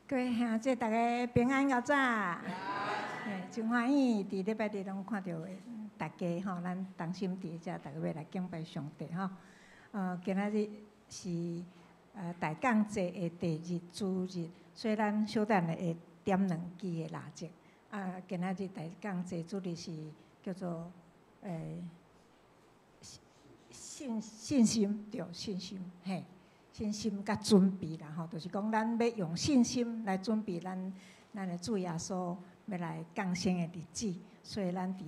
各位兄姊，逐家平安𠢕早。真歡喜，佇禮拜日攏看著大家吼，咱同心佇遮，逐家欲來敬拜上帝吼。今仔日是大降節的第二主日，所以咱小等下會點兩支的蠟燭。啊，今仔日大降節主日是叫做信心對，信心嘿。信心佮準備啦吼，就是講咱欲用信心來準備咱的主耶穌欲來降生的日子，所以咱佇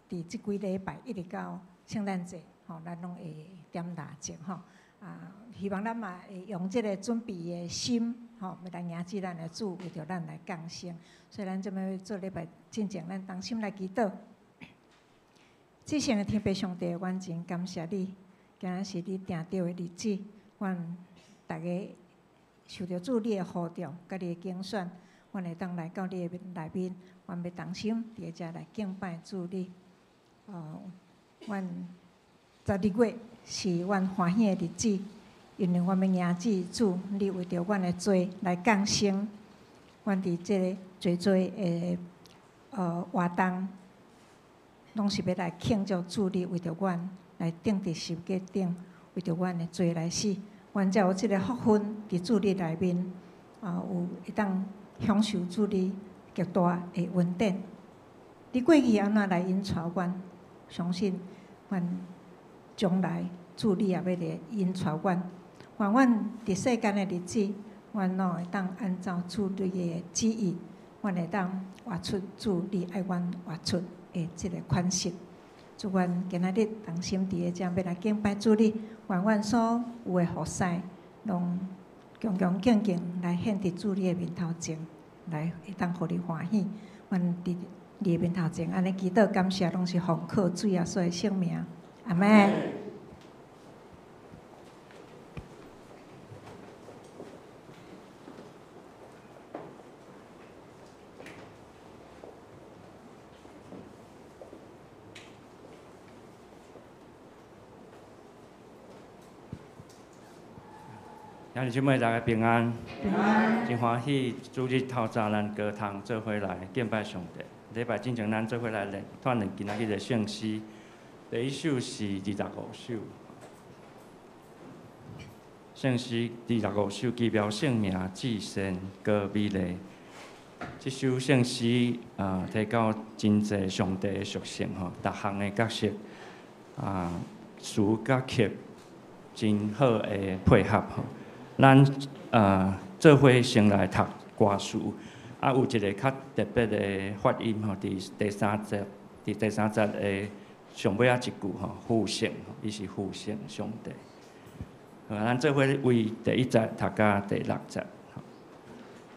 這幾禮拜一直到聖誕節吼，咱攏會點蠟燭吼。啊，希望咱嘛會用這個準備的心吼，欲來迎接咱的主，為著咱來降生。所以咱這擺做禮拜進前，咱同心來祈禱。至聖的天父上帝，阮真感謝你，今仔是你定著的日子。阮逐家受著主你的呼召，佮你的揀選，阮會當來到你的內面，阮欲同心佇遮來敬拜主你。阮12月是阮歡喜的日子，因為阮欲迎接主，你為著阮的罪來降生。阮佇這个濟濟的活動，攏是欲來慶祝主你為著阮來釘佇十架頂，為著阮的罪來死。阮才有這个福分佇主你內面，啊，有會當享受主你極大的恩典。你過去按怎來引帶阮？相信阮將來主你也欲來引帶阮。願阮佇世間的日子，阮攏會當按照主你的旨意，阮會當活出主你愛阮活出的這个款式。祝阮今仔日同心佇遮欲來敬拜主你，願阮所有的服侍，攏恭恭敬敬來獻佇主你的面頭前，來會當予你歡喜。阮佇你的面頭前，按呢祈禱感謝，攏是奉靠主耶穌的聖名。阿們。兄弟姊妹，大家平安。平安。真歡喜，主日透早咱高堂做伙來敬拜上帝。禮拜進前，咱做伙來練，鍛鍊今仔日的聖詩。第一首是25首，聖詩25首，奇妙聖名，至善閣美麗。這首聖詩啊，提到真濟上帝的屬性吼，逐項的角色啊，詞佮曲真好的配合吼。咱做伙先來讀歌詞，啊，有一个較特別的發音吼，佇第三節，佇第三節的上尾仔一句吼，父聖，伊是父聖上帝。好，咱做伙為第一節讀到第六節。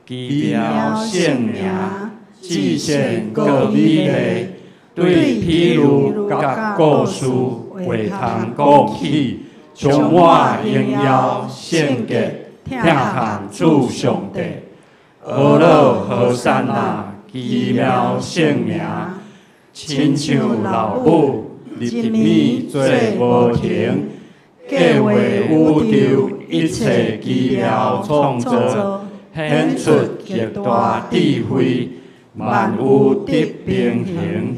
奇妙聖名，至善閣美麗，對譬喻佮故事話通講起，充滿榮耀聖潔，疼痛主上帝，呵咾和散那，奇妙聖名，親像老母日暝做無停，計劃宇宙一切奇妙創造，顯出極大智慧，萬有得平衡。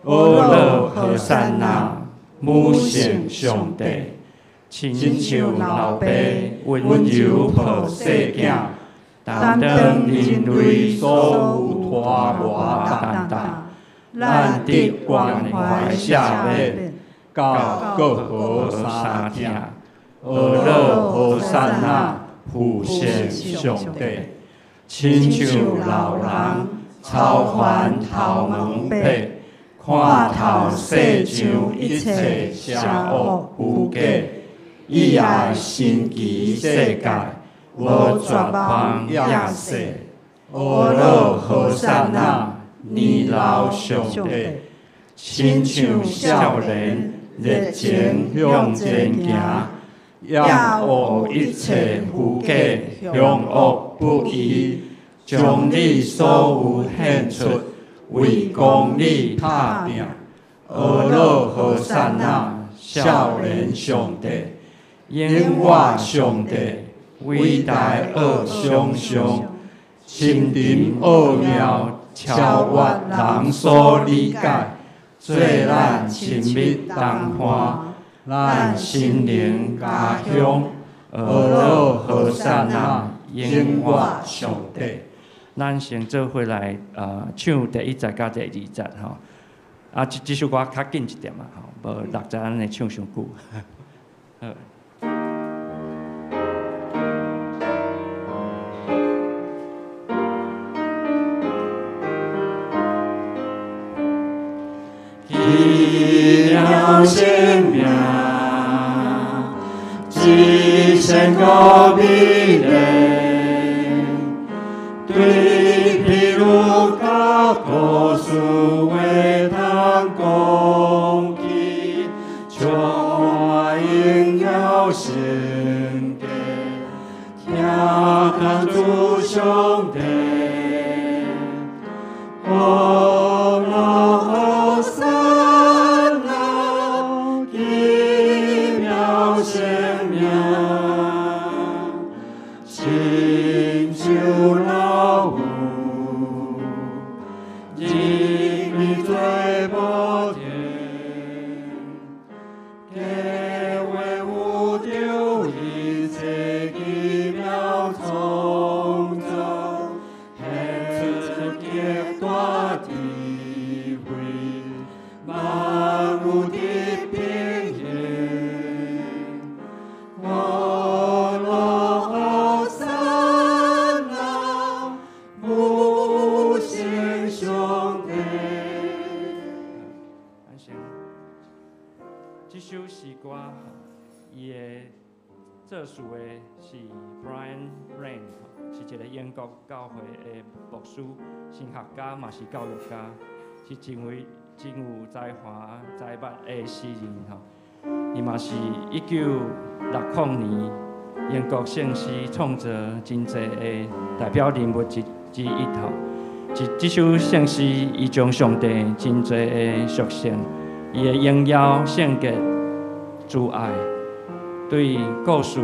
呵咾和散那，母性上帝。親像老爸溫柔抱細囝，擔當人類所有拖磨重擔，咱得關懷赦免，到各何三疼，呵咾和散那，父聖上帝，親像老人操煩頭毛白，看透世上一切邪惡虛假。以愛神奇世界，無絕望厭世。呵咾和散那，年老上帝，親像少年熱情向前行，厭惡一切虛假，凶惡不義，將你所有獻出，為公義拍拚。呵咾和散那，少年上帝。永活上帝，偉大惡想像，深沉奥妙，超越人所理解，做咱亲密同伴，咱心灵家乡，呵咾和散那，永活上帝。咱先做伙来唱第一节佮第二节吼。啊，這首歌較緊一點啊，吼，無六節咱會唱傷久。好。奇妙生命，至圣阁美丽，对比路加故事话通讲起，充满荣耀圣洁，听天主上帝，呵咾和散那，奇妙生命，亲像老牛，入暝做无停，计划有著一切奇妙創造，顯出極大智慧，萬有的平衡。呵咾和散那，無限上帝。咱先，這首詩歌，伊的作詞的是 Brian Rain，是一個英國教會的牧師、神學家，嘛是教育家，是真位真有才華、才捌的詩人吼。伊嘛是1960年英國聖詩創作真濟的代表人物之一吼。這首聖詩，伊將上帝真濟的屬性，伊的榮耀、聖潔、慈愛，對故事，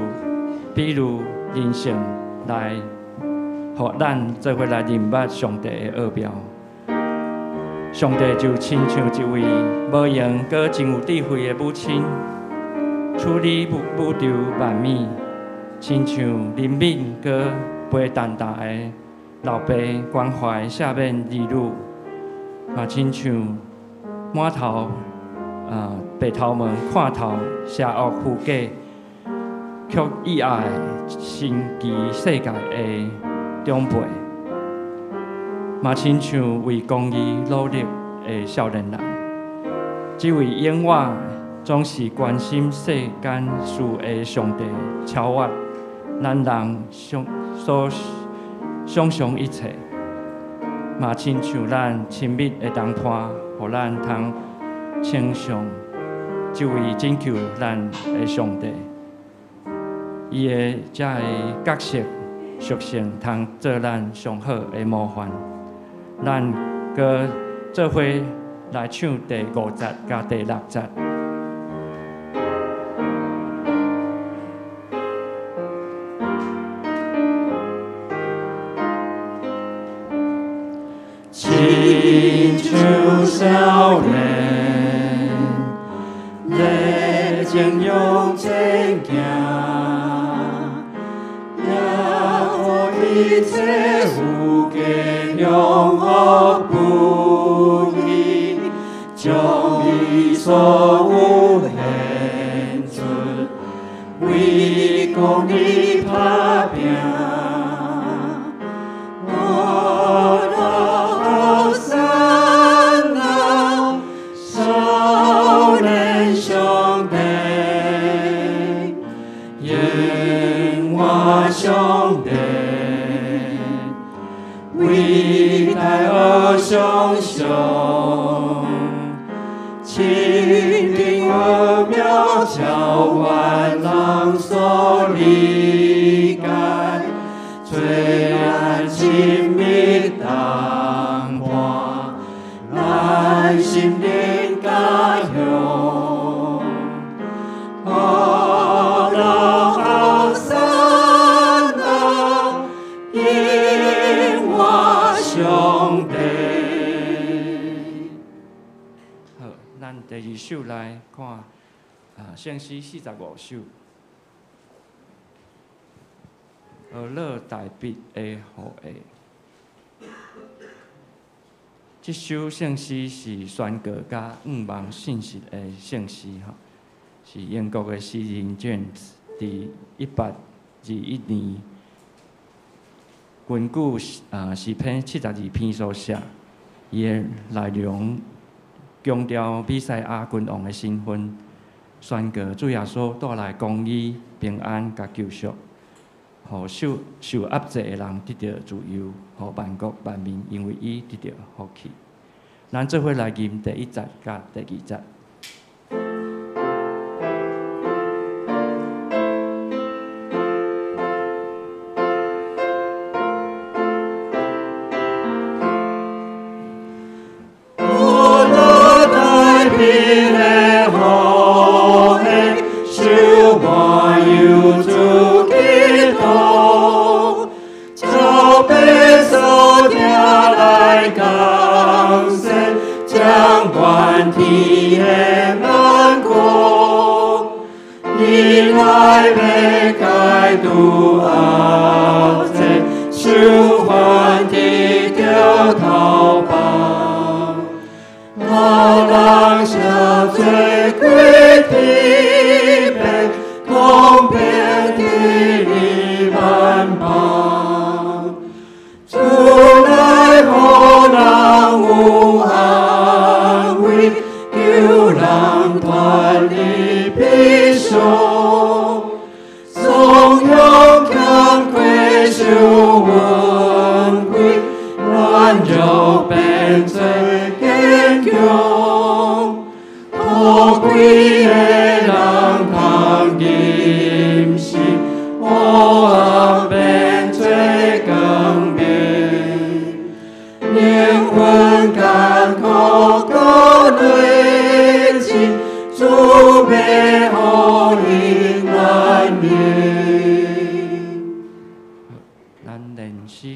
比如人性，來，予咱做伙來認捌上帝的奧妙。上帝就親像一位無閒閣真有智慧的母親，處理宇宙萬物，親像憐憫閣陪淡淡的老爸關懷赦免兒女，嘛親像滿頭白頭毛看透邪惡虛假，卻意愛神奇世界的長輩，嘛親像為公義努力的少年人。這位永遠總是關心世間事的上帝，超越咱人想所想象一切，嘛親像咱親密的同伴，予咱通稱頌這位拯救咱的上帝。伊的這个角色屬性，通做咱上好的模範。咱閣做伙來唱第五節佮第六節。親像少年，熱情向前行，也予一切有價享福分伊，將伊所有獻出，為公義拍拚。呵咾和散那，少年上帝，永活上帝，偉大而想象，深沉奧妙，超越人所理解，做咱親密同伴，咱心靈家鄉。呵咾和散那，永活首来看圣诗45首，呵咾大卫的后裔。这首圣诗是宣告佮向望信息的圣诗吼，是英国的诗人 James 伫1821年根据诗篇72篇所写，伊的内容强调弥赛亚君王的身份，宣告主耶稣带来公义、平安佮救赎，予受压制的人得著自由，予万国万民因为伊得著福气。咱做伙来吟第一节佮第二节。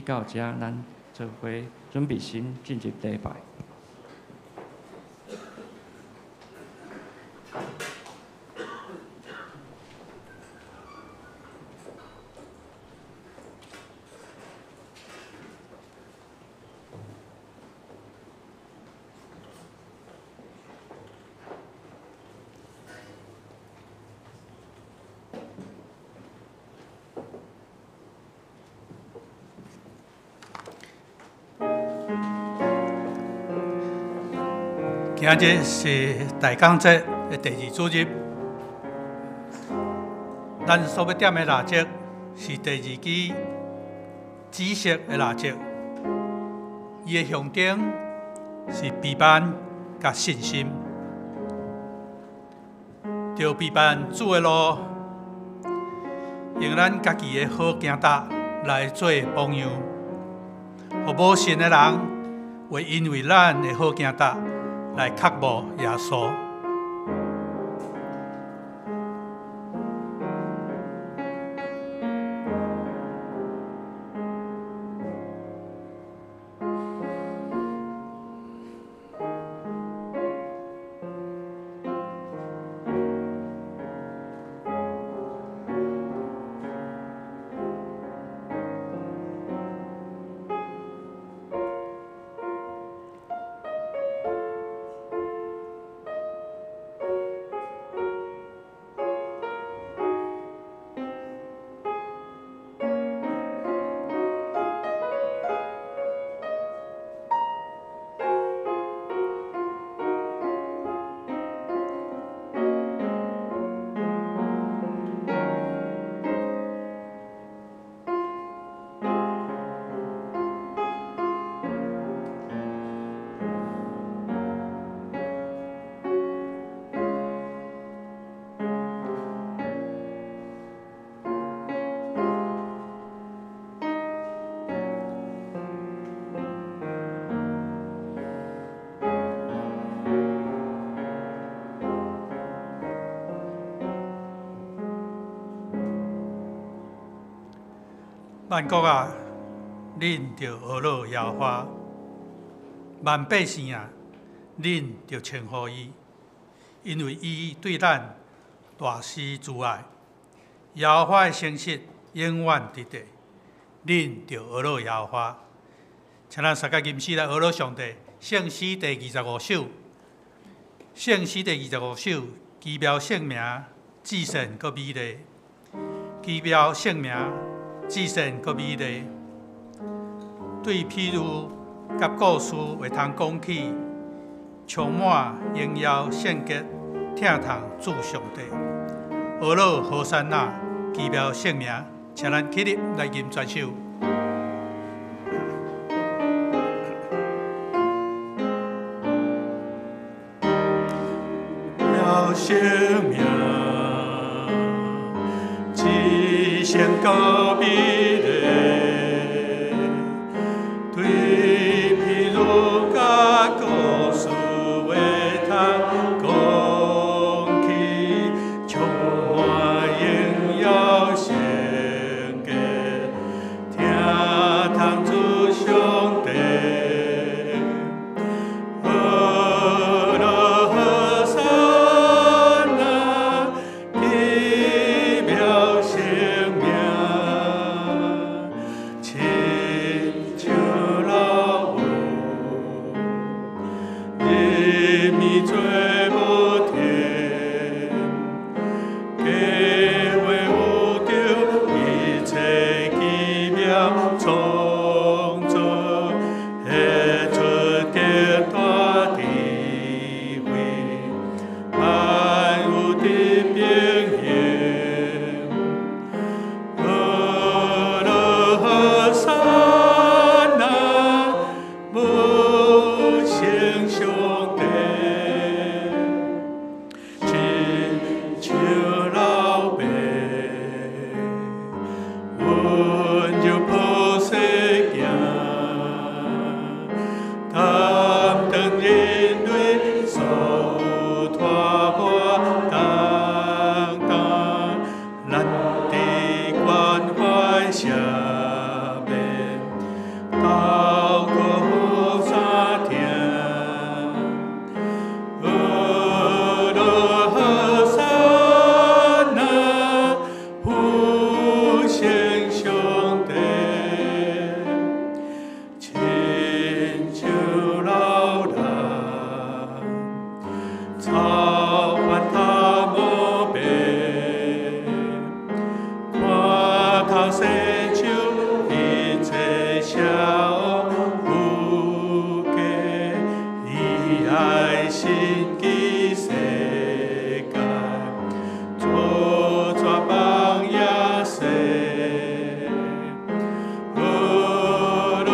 到遮，咱做伙准备心进入礼拜。今日是大江节的第二主日，咱所欲点的蜡烛是第二支紫色的蜡烛，伊的象征是陪伴佮信心。著陪伴主的路，用咱家己的好行达来做榜样，予无信的人会因为咱的好行达来渴慕耶稣。万国啊，恁著呵咾耶和华；万百姓啊，恁著称呼伊。因為伊對咱大施慈愛。耶和華的誠實永遠佇地，恁著學樂耶和華。請咱三個吟詩來學樂上帝。聖詩第二十五首，聖詩第二十五首，奇妙聖名，至聖閣美麗。奇妙聖名，至聖閣美麗。對譬喻佮故事會通講起，充滿榮耀聖潔，疼痛主上帝。學樂和散那，奇妙聖名，請咱起立來吟全首。妙聖名，至聖閣美麗，對譬喻佮故事會通講起，充滿榮耀聖潔，疼痛主上帝。學樂和散那，奇妙聖名，親像老母，日暝做無停，計劃有著一切奇妙創造，顯出極大智慧，萬有的平衡。學樂和散那，無限上帝，親像老爸，溫柔抱細囝，擔當人類所有拖磨重擔，咱佇關懷下面，禱告三聽。學樂和散那，父神上帝，親像老人，操煩頭毛白，看透世上一切邪惡虛假，伊愛神奇世界，做蛇幫耶穌。學樂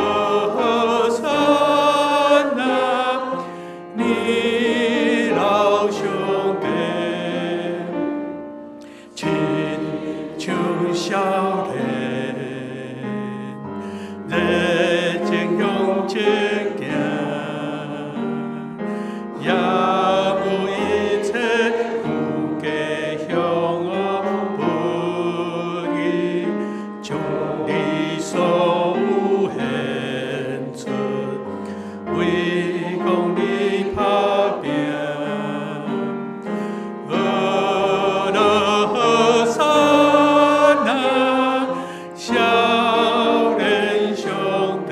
和散那，年老上帝，親像少年，熱情向前行，也無一切虛假向惡不義，將你所有獻出，為公義拍拚。學樂和散那，少年上帝，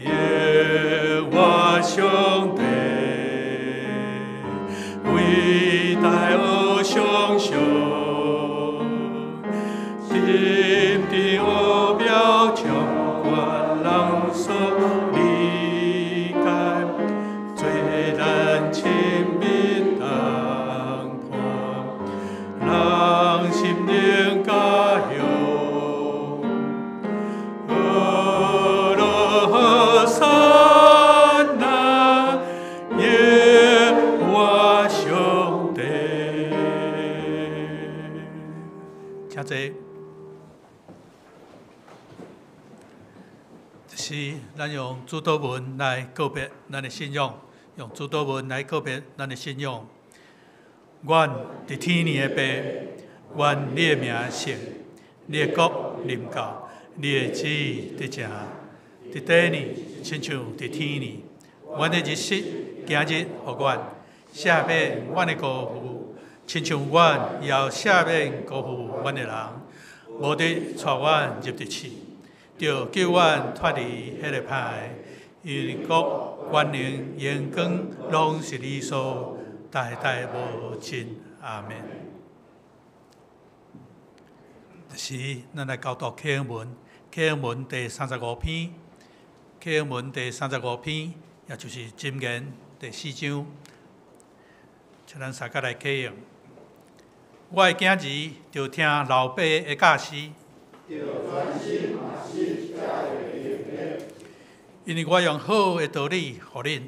耶和華上帝，偉大而上上，深知奧妙超越人所理解，做咱親密同伴，人心靈家鄉。學樂和散那，耶和華上帝。請坐。這是咱用主禱文來告別咱的信仰，用主禱文來告別咱的信仰。願佇天裡的父，願你的名聖，你的國臨到，你的旨意得成，佇地呢，親像佇天呢。阮的日式今日予阮，赦免阮的辜负，亲像阮也赦免辜负阮的人，無得帶阮入佇試，著救阮脫離彼个歹的。因為國、權能、榮光，攏是你所代代無盡。阿們。這時，咱來交讀啟英文，啟英文第三十五篇，啟英文第三十五篇，也就是箴言第四章。請咱三個來啟用。我的囝兒著聽老爸的教示，因為我用好的道理予恁。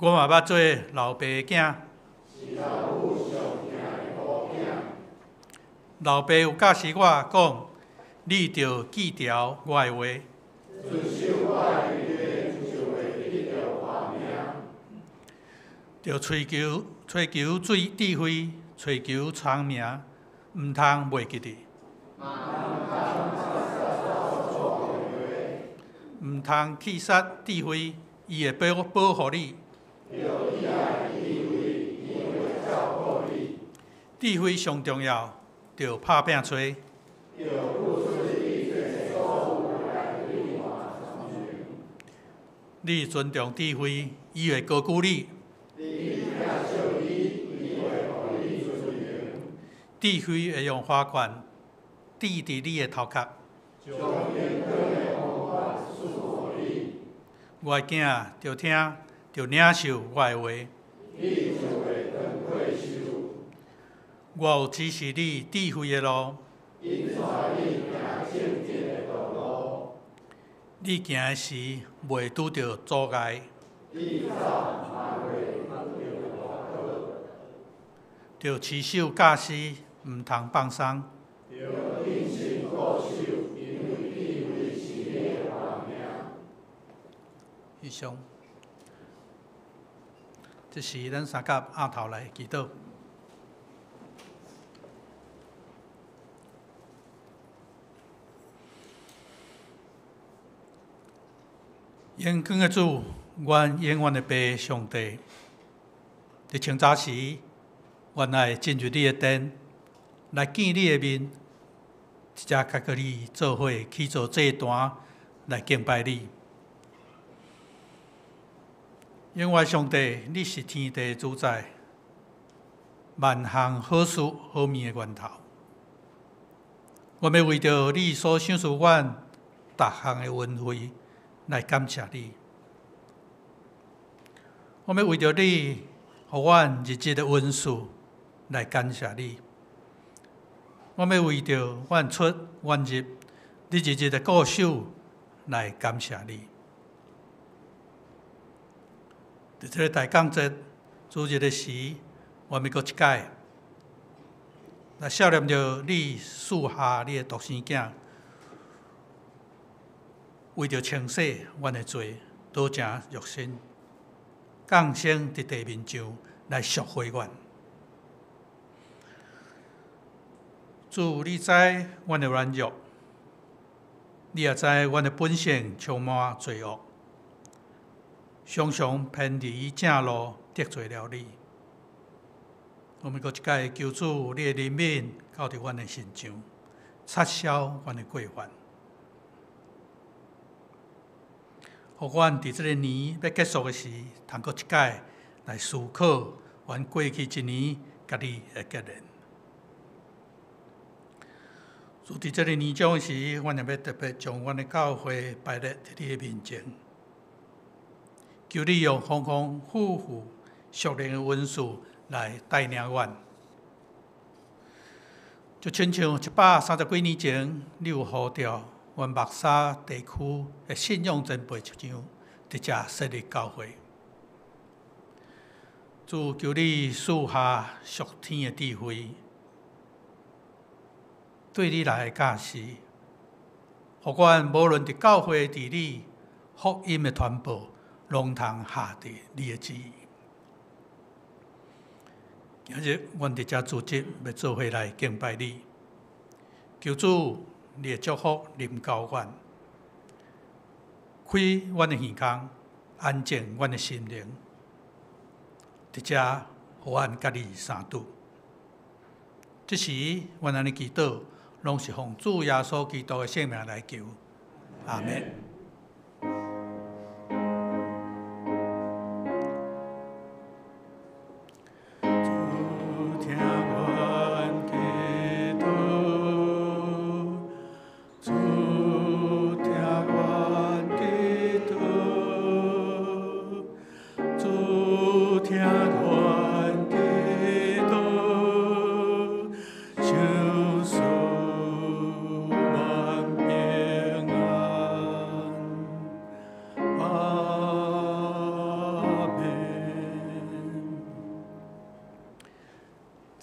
我嘛捌做老爸的囝。老爸有教示我講，你著記牢我的話。著追求追求智慧，追求聰明，毋通袂記得。毋通棄殺智慧，伊會保護你。智慧上重要，著拍拚揣。你尊重智慧，伊會高舉你。智慧會用花冠戴佇你的頭殼。我的囝著聽，著領受我的話。我有指示你智慧的路。你行的時，袂拄著阻礙。著持守教示，毋通放鬆。以上，這是咱三甲阿頭來祈禱。榮光的主，阮永遠的父上帝，佇清早時，阮愛進入你的殿，來見你的面，直接佮佮你做伙去做祭壇來敬拜你。永遠上帝，你是天地主宰，萬項好事好物的源頭。我欲為著你所賞賜阮逐項的恩惠來感謝你。我欲為著你，予阮日日的恩賜來感謝你。我欲為著阮出阮入，你日日的顧守來感謝你。佇這个大降節主日的時，我欲閣一擺來想念著你賜下你的獨生囝，為著清洗阮的罪，道成肉身，降生佇地面上來贖回阮。主，你知阮的軟弱，你也知阮的本性充滿罪惡，常常偏離正路，得罪了你。我們閣一擺求主，你的憐憫到佇阮的身上，擦消阮的過犯，予阮佇這个年欲結束的時，通閣一擺來思考阮過去一年佮你的結連。主，佇這个年終的時，阮也欲特別將阮的教會擺列佇你的面前，求你用豐豐富富屬靈的恩賜來帶領阮。就親像130幾年前，你有呼召阮木沙地區的信仰前輩一樣，佇遮設立教會。主，求你賜下屬天的智慧，對你來教示，予阮無論佇教會的治理、福音的傳播，攏通合佇你的旨意。今日阮佇遮組織，欲做伙來敬拜你，求主你的祝福臨到阮，开阮的耳孔，安静阮的心灵，伫遮予阮佮你相拄。这时，阮按呢祈祷，攏是奉主耶穌基督的聖名來求，阿們。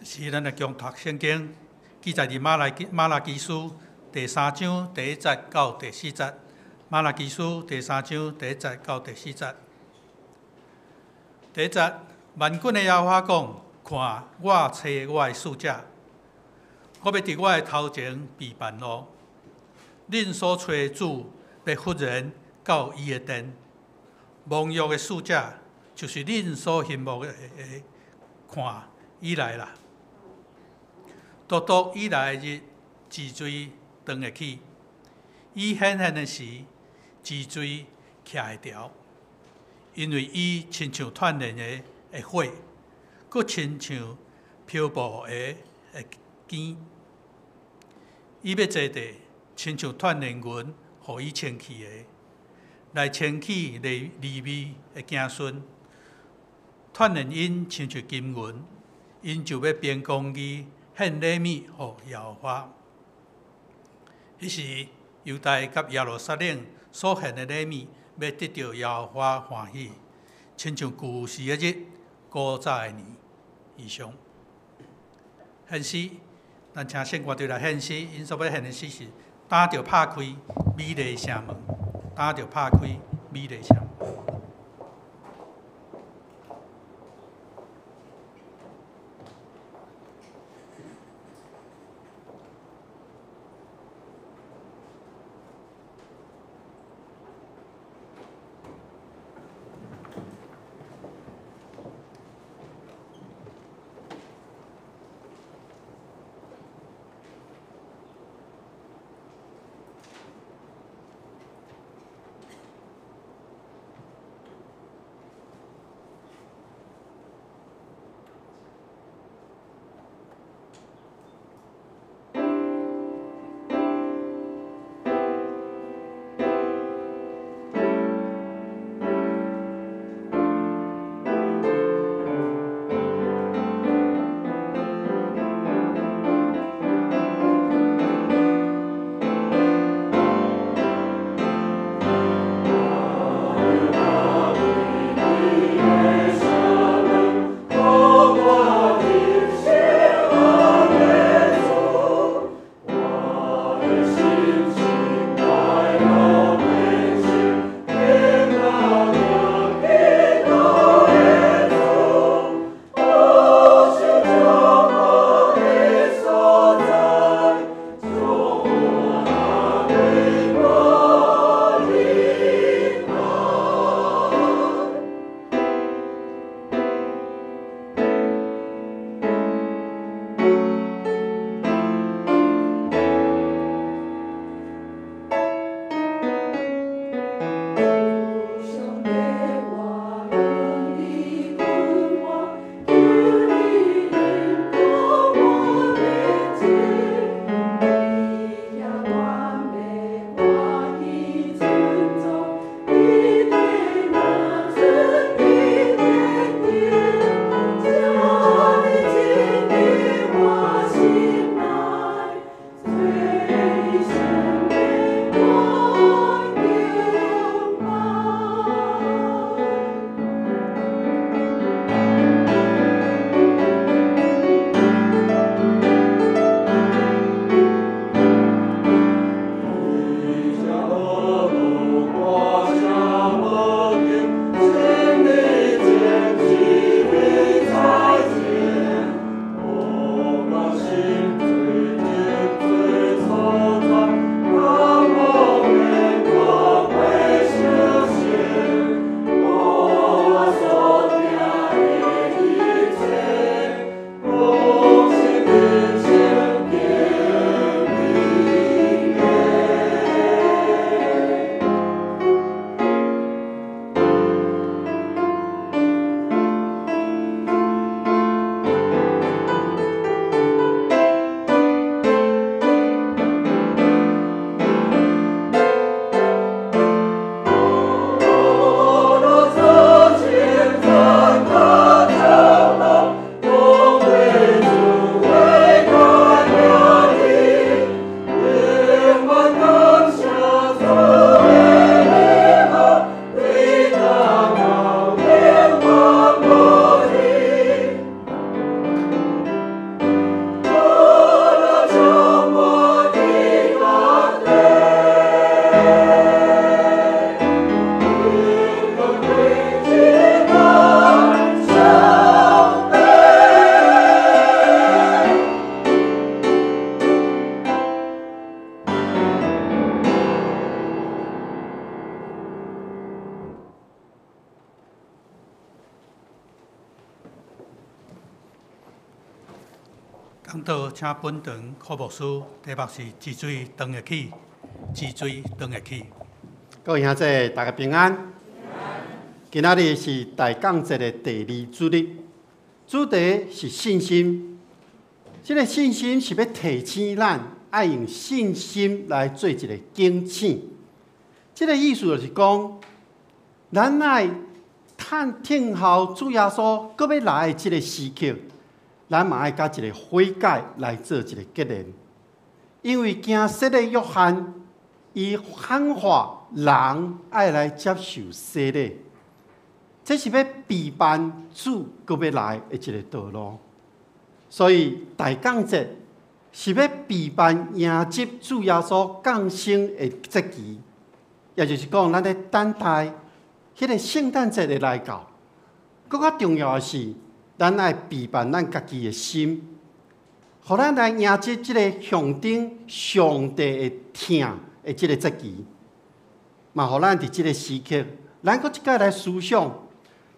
是咱來共讀聖經，記載佇瑪拉基書第三章第一節到第四節。瑪拉基書第三章第一節到第四節。第一節，萬軍的耶和華講：看，我差我的使者，我欲佇我的頭前備辦路。恁所揣的主欲忽然到伊的殿，盟約的使者就是恁所欣慕的，看，伊來啦。獨獨伊來的日，脊椎斷會去；伊顯現的時，脊椎徛會牢。因為伊親像鍛鍊的火，閣親像漂布的機。伊欲坐地，親像鍛鍊銀，予伊清氣的，來清去利未的子孫。鍛鍊𪜶親像金銀，𪜶就欲憑公義獻禮物予耶和華。彼時，猶大佮耶路撒冷所獻的禮物，欲得著耶和華歡喜，親像舊時的日、古早的年。以上。獻詩，咱請聖歌隊來獻詩，𪜶所欲獻的詩是《擔著拍開美麗城門》，擔著拍開美麗城門。講道請本堂柯牧師，題目是治罪斷會起，治罪斷會起。各位兄弟，大家平安。今仔日是大降節的第二主日，主題是信心。這個信心是欲提醒咱，愛用信心來做一個警醒。這個意思就是講，咱愛趁聽候主耶穌閣欲來的這個時刻，咱嘛愛佮一個悔改來做一個結連。因為行洗禮約翰，伊喊話人愛來接受洗禮，這是欲備辦主閣欲來的一個道路。所以大降節是欲備辦迎接主耶穌降生的節期，也就是講，咱咧等待彼個聖誕節的來到。閣較重要的是，咱愛備辦咱家己的心，予咱來迎接這個象徵上帝的疼的這個節期。嘛，予咱佇這個時刻，咱閣一擺來思想，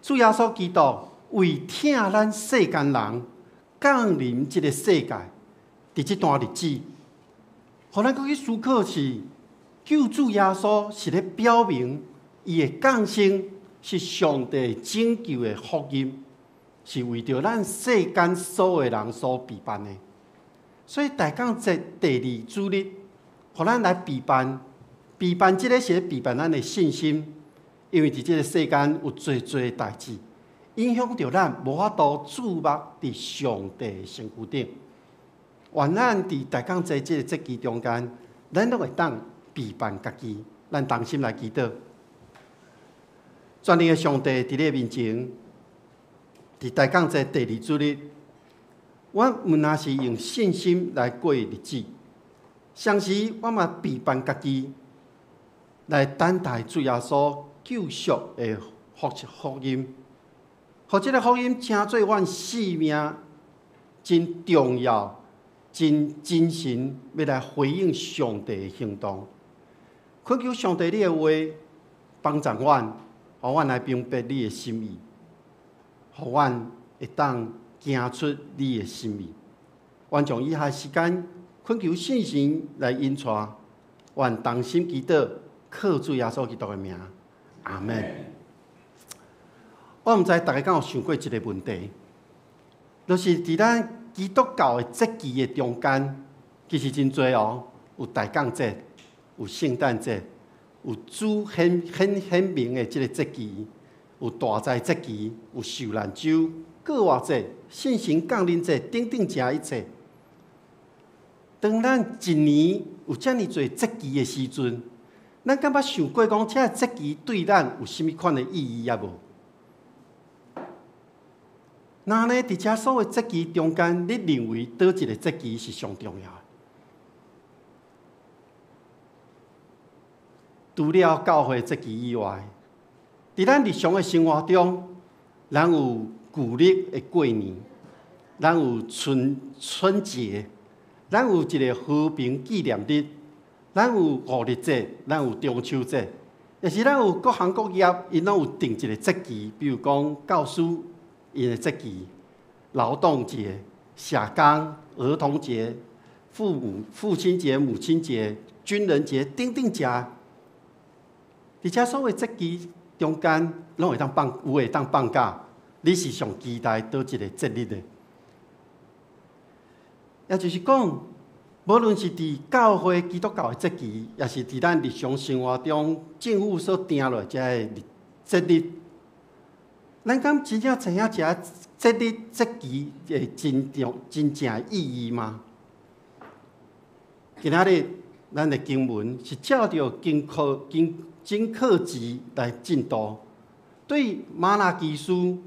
主耶穌基督為疼咱世間人降臨這個世界，佇這段日子，予咱閣去思考是救主耶穌是咧表明伊的降生是上帝拯救的福音，是為著咱世間所有人所備辦的。所以大降節第二主日，予咱來備辦，備辦這个是咧備辦咱的信心，因為佇這个世間有濟濟代誌，影響著咱無法度注目佇上帝的身軀頂。願咱佇大降節這个節期中間，咱攏會當備辦家己，咱同心來祈禱。全能的上帝佇你的面前，佇大降節第二主日，阮毋但是用信心來過日子，同時我嘛備辦家己來等待主耶穌救贖的福音，予這个福音成做阮生命真重要、真真誠，欲來回應上帝的行動。懇求上帝你的話幫助阮，予阮來明白你的心意，予阮會當行出你的心意。願將以下時間懇求聖神來引帶，願同心祈禱，靠主耶穌基督的名，阿們。我毋知大家敢有想過一个問題，就是佇咱基督教的節期的中間，其實真濟哦，有大降節，有聖誕節，有主顯顯顯明的這个節期，有大災節期，有受難週、復活節、聖神降臨節等等，這一切。當咱一年有遮爾濟節期的時陣，咱敢捌想過講，這个節期對咱有啥物款的意義抑無？那呢，佇這所有節期中間，你認為佗一个節期是上重要的？除了教會節期以外，佇咱日常的生活中，咱有舊曆的過年，咱有春節，咱有一个和平紀念日，咱有五日節，咱有中秋節，也是咱有各行各業，𪜶攏有定一个節期，比如講教師𪜶的節期、勞動節、社工、兒童節、父親節、母親節、軍人節等等這。佇這所謂節期中間，攏會當放，有會當放假。你是上期待佗一个節日的？也就是講，無論是佇教會基督教的節期，抑是佇咱日常生活中政府所定落這个節日，咱敢真正知影這節日節期的真正真正的意義嗎？今仔日咱的經文是照著經課經經課節來進度，對瑪拉基書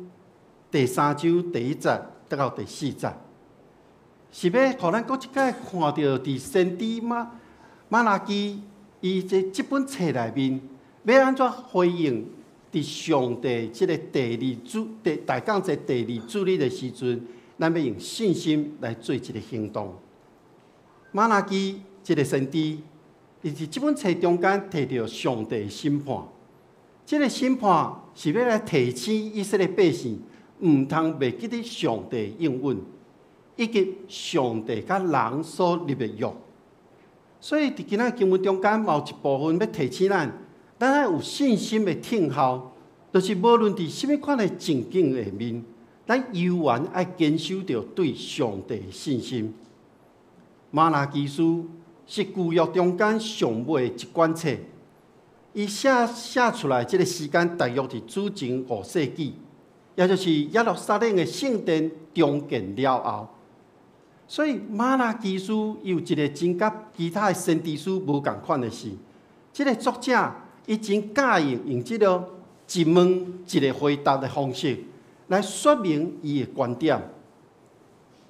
第三章第一節到第四節，是欲予咱閣一擺看著佇先知瑪拉基伊這本冊內面，欲按怎回應佇上帝這个第二主第大降節第二主日的時陣，咱欲用信心來做一个行動。瑪拉基這个先知，伊佇這本冊中間提著上帝審判，這个審判是欲來提醒以色列百姓，毋通袂記得上帝應允，以及上帝佮人所立的約。所以佇今仔經文中間，嘛有一部分欲提醒咱，咱愛有信心的聽候，就是無論佇啥物款的情境下面，咱猶原愛堅守著對上帝的信心。瑪拉基書是舊約中間上尾一卷冊，伊寫出來這个時間大約佇主前5世紀，也就是耶路撒冷的聖殿重建了後。所以瑪拉基書有一个真佮其他的先知書無仝款的是，這个作者伊真佮意用這个一問一个回答的方式來說明伊的觀點。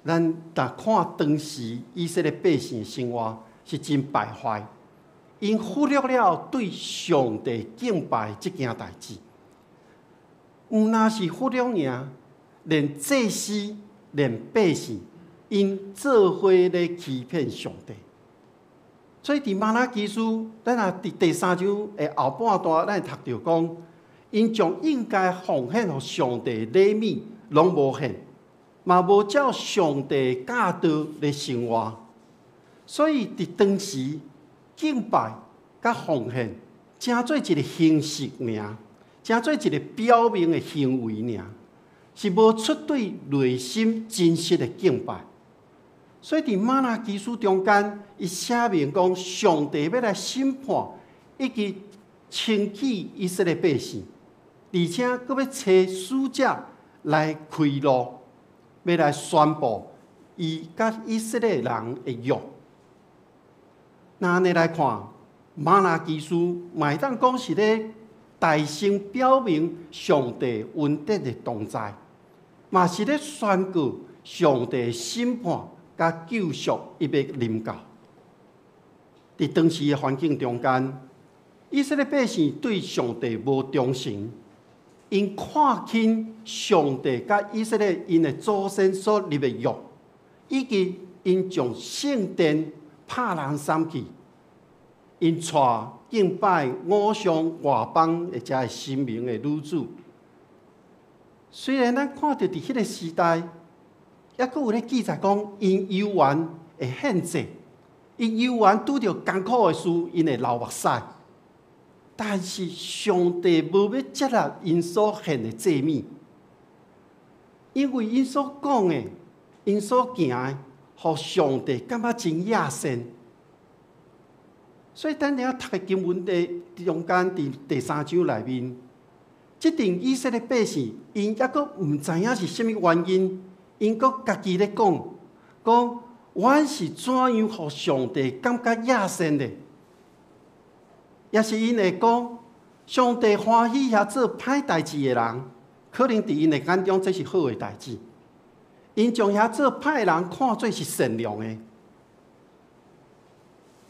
咱若看當時以色列百姓的生活是真敗壞，𪜶忽略了對上帝敬拜這件代誌。毋但是忽略爾，連祭司、連百姓，𪜶做伙咧欺騙上帝。所以佇瑪拉基書，咱若佇第三章的後半段，咱會讀著講，𪜶將應該奉獻予上帝禮物攏無獻，嘛無照上帝教導咧生活。所以佇當時敬拜佮奉獻，成做一个形式爾，成做一个表面的行為爾，是無出對內心真實的敬拜。所以佇瑪拉基書中間，伊寫明講，上帝欲來審判以及清洗以色列百姓，而且閣欲差使者來開路，欲來宣布伊佮以色列人的約。若按呢來看，瑪拉基書嘛會當講是咧大聲表明上帝恩典的同在，嘛是咧宣告上帝審判佮救贖伊欲臨到。佇當時的環境中間，以色列百姓對上帝無忠誠，𪜶看輕上帝佮以色列𪜶的祖先所立的約，以及𪜶將聖殿拍爛散去，𪜶娶敬拜偶像外邦的這个神明的女子。雖然咱看著佇彼个時代，猶閣有咧記載講，𪜶猶原會獻祭，𪜶猶原拄著艱苦的事，𪜶會流目屎。但是上帝無欲接納𪜶所獻的祭物，因為𪜶所講的、𪜶所行的，予上帝感覺真厭善。所以，咱佇讀的經文的中間，佇第三章內面，這陣以色列百姓，𪜶猶閣毋知影是啥物原因，𪜶閣家己咧講，講阮是怎樣予上帝感覺厭善的？抑是𪜶會講，上帝歡喜遐做歹代誌的人，可能佇𪜶的眼中這是好的代誌。𪜶將遐做歹的人看做是善良的，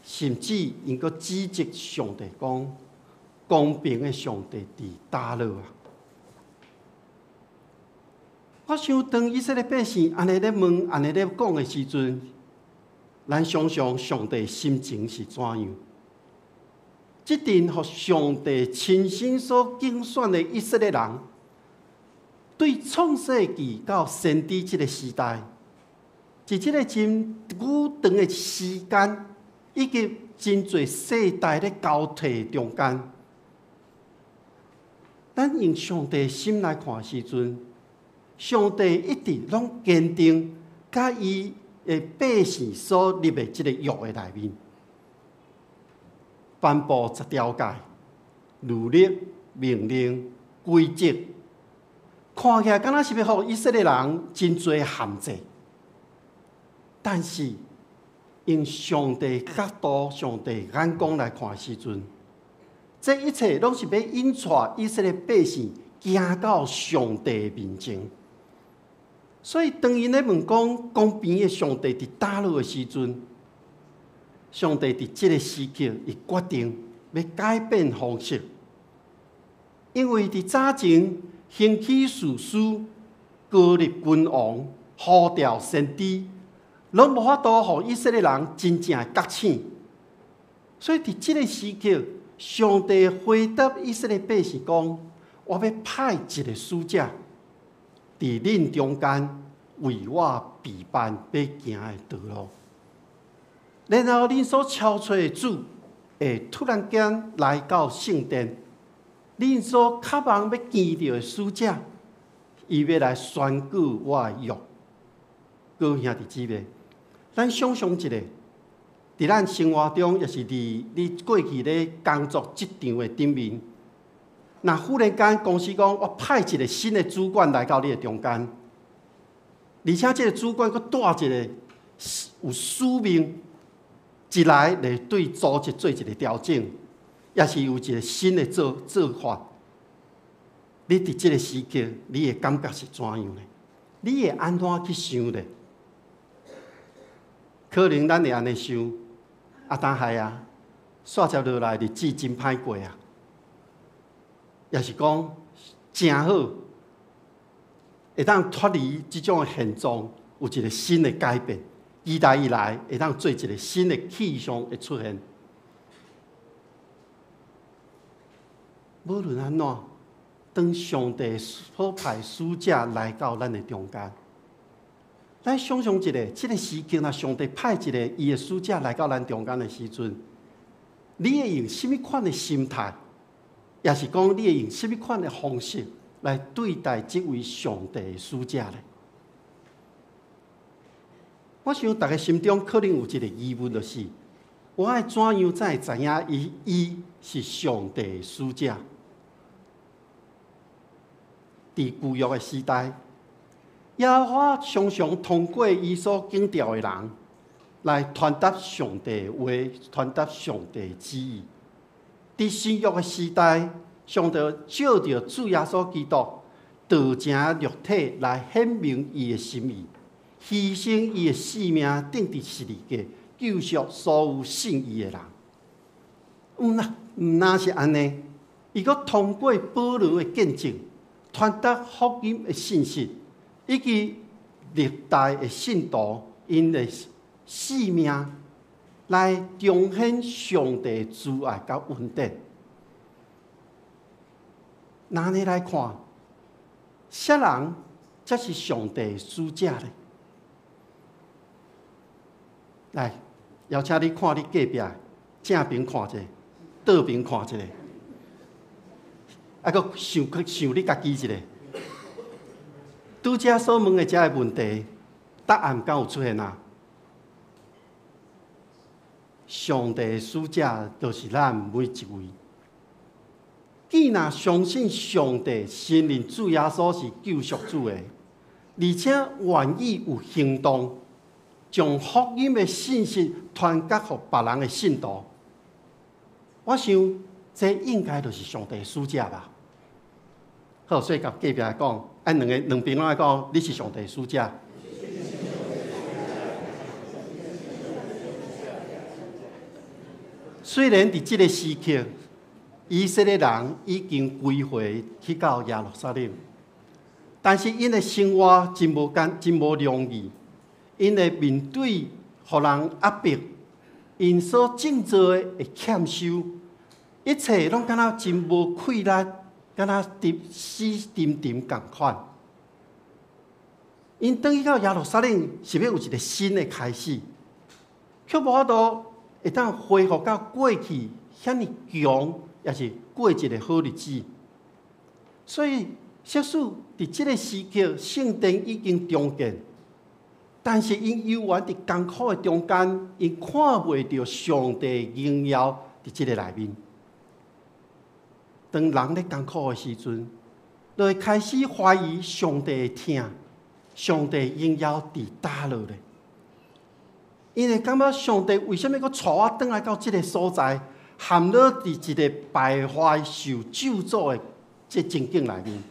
甚至𪜶閣指責上帝講，公平的上帝佇佗落啊！我想當以色列百姓按呢咧問、按呢咧講的時陣，咱想像上帝心情是怎樣？這陣予上帝親身所揀選的以色列人，對創世記到先知這个時代，佇這个真久長的時間，以及真濟世代咧交替中間，咱用上帝心來看時陣，上帝一直攏堅定佮伊的百姓所立的這个約的內面，頒布十條誡、律例、命令、規則，看起來敢若是欲予以色列人真濟限制，但是用上帝角度、上帝眼光來看時陣，這一切攏是欲引帶以色列百姓行到上帝面前。所以當𪜶咧問講公平的上帝佇佗落的時陣，上帝佇這个時刻，伊決定欲改變方式，因為佇早前興起士師、膏立君王、呼召先知，攏無法度予以色列人真正的覺醒。所以佇這个時刻，上帝回答以色列百姓講：我欲派一个使者，佇恁中間，為我備辦欲行的道路。然後恁所超揣的主會突然間來到聖殿，恁所渴望欲見著的使者，伊欲來宣告我的約。各位兄弟姊妹，咱想像一下，佇咱生活中，抑是佇你過去咧工作職場的頂面，若忽然間公司講我派一個新的主管來到你的中間，而且這個主管閣帶一個有使命，一來來對組織做一個調整，抑是有一個新的做法。你佇這個時刻，你的感覺是怎樣呢？你會按怎去想呢？可能咱會按呢想，啊，當係啊，煞接落來日子真歹過啊，抑是講誠好，會當脫離這種的現狀，有一個新的改變，期待伊來會當做一個新的氣象的出現。無論按怎，當上帝所派使者來到咱的中間，咱想像一下，這個時間若上帝派一個伊的使者來到咱中間的時陣，你會用啥物款的心態，抑是講你會用啥物款的方式來對待這位上帝的使者呢？我想大家心中可能有一個疑問，就是我愛怎樣才會知影伊是上帝的使者？佇舊約的時代，耶和華常常通過伊所揀召的人來傳達上帝的話，傳達上帝的旨意。佇新約的時代，上帝借著主耶穌基督道成肉體來顯明伊的心意，犧牲伊的性命，釘佇十字架，救贖所有信伊的人。毋若是按呢，伊閣通過保羅的見證，傳達福音的信息，以及歷代的信徒𪜶的性命，來彰顯上帝慈愛佮恩典。若按呢來看，啥人才是上帝的使者呢？來，邀請你看你隔壁正邊看一下，倒邊看一下。啊，閣想想你家己一下，拄才所問的這个問題，答案敢有出現啊？上帝的使者就是咱每一位。既若相信上帝，承認主耶穌是救贖主的，而且願意有行動，將福音的信息傳達予別人的信徒，我想這應該就是上帝的使者吧。好，所以共隔壁來講，按兩個兩邊攏愛講，你是上帝的使者。雖然佇這個時刻，以色列人已經歸回去到耶路撒冷，但是𪜶的生活真無簡，真無容易。𪜶會面對予人壓迫，𪜶所種做的會欠收，一切攏敢若真無氣力，敢若沉死沉沉仝款。𪜶轉去到耶路撒冷，是欲有一個新的開始，卻無法度會當恢復到過去遐爾強，抑是過一個好日子。所以，即使佇這個時刻，聖殿已經重建，但是𪜶猶原佇艱苦的中間，𪜶看袂著上帝榮耀佇這个內面。當人咧艱苦的時陣，就會開始懷疑上帝的疼，上帝榮耀佇佗落咧？𪜶會感覺上帝為啥物閣帶我轉來到這个所在，陷落佇一个敗壞受咒詛的這情景內面？